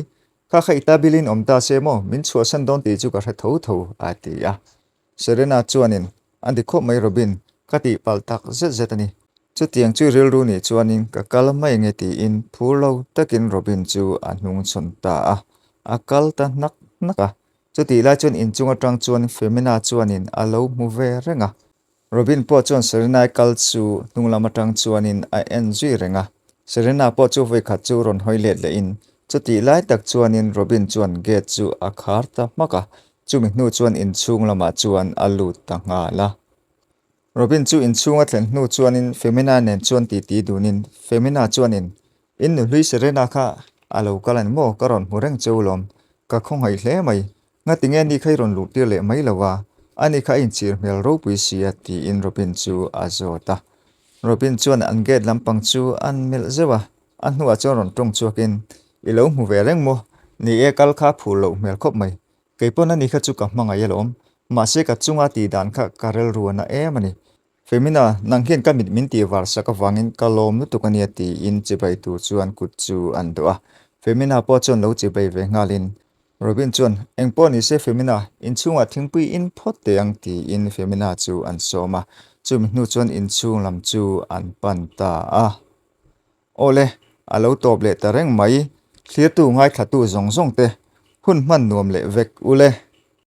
Kha kha i ta bilin awm ta se maw? Min chhuahsan dawn tih chu ka hre tho tho, a ti a. Serena chuanin, A dik khawp mai Robin, ka tih palh tak zet zet a ni. Chutiang chu rilru nih chuanin ka kal mai nge tiin phur lo takin Robin chu a hnung chhawn ta a, a kal ta hnak hnak a. Chutih lai chuan inchung atang chuan Femina chuanin a lo hmu ve reng a. Robin pawh chuan Serena-i kal chu hnung lam atang chuanin a en zui reng a. Serena pawh chu vawikhat chu rawn hawi let lehin chutih lai tak chuanin Robin chuan gate chu a khar ta hmak a, Chumi hnu chuan inchhung lamah chuan a lut ta nghal a. Robin chu inchhung a thlen hnu chuanin Femina nen chuan titi dunin Femina chuanin, In nuhlui Serena kha a lo kal a ni maw? Ka rawn hmu reng che u lawm. Ka khawngaih hle mai. Ngatinge ni kha i rawn luh tir leh mai lo a? Ani kha a inchhir hmel ropui si a tiin Robin chu a zawt a. Robin chuan an gate lampang chu an melh zeuh a, a hnuah chuan rawn tawng chhuakin, I lo hmu ve reng maw? Ni e, kal kha phur loh hmel khawp mai. Kei pawn ani kha chu ka hmangaih alawm. Mahse ka chunga tih dan kha ka rilru a na em a ni. Femina, nang hian ka mit min tih var sak avangin ka lawm lutuk ania tiin chibai tur chuan kut chu an dawh a. Femina pawh chuan lo chibai ve nghalin Robin chuan, Engpawh ni se Femina, inchhungah thingpui in phawt teh ang tiin Femina chu an sawm a. Chumi hnu chuan inchhung lam chu an pan ta a. Awle, a lo tawp leh ta reng mai. Thlirtu ngaithlatu zawng zawng te, hun hman nuam leh vek ule.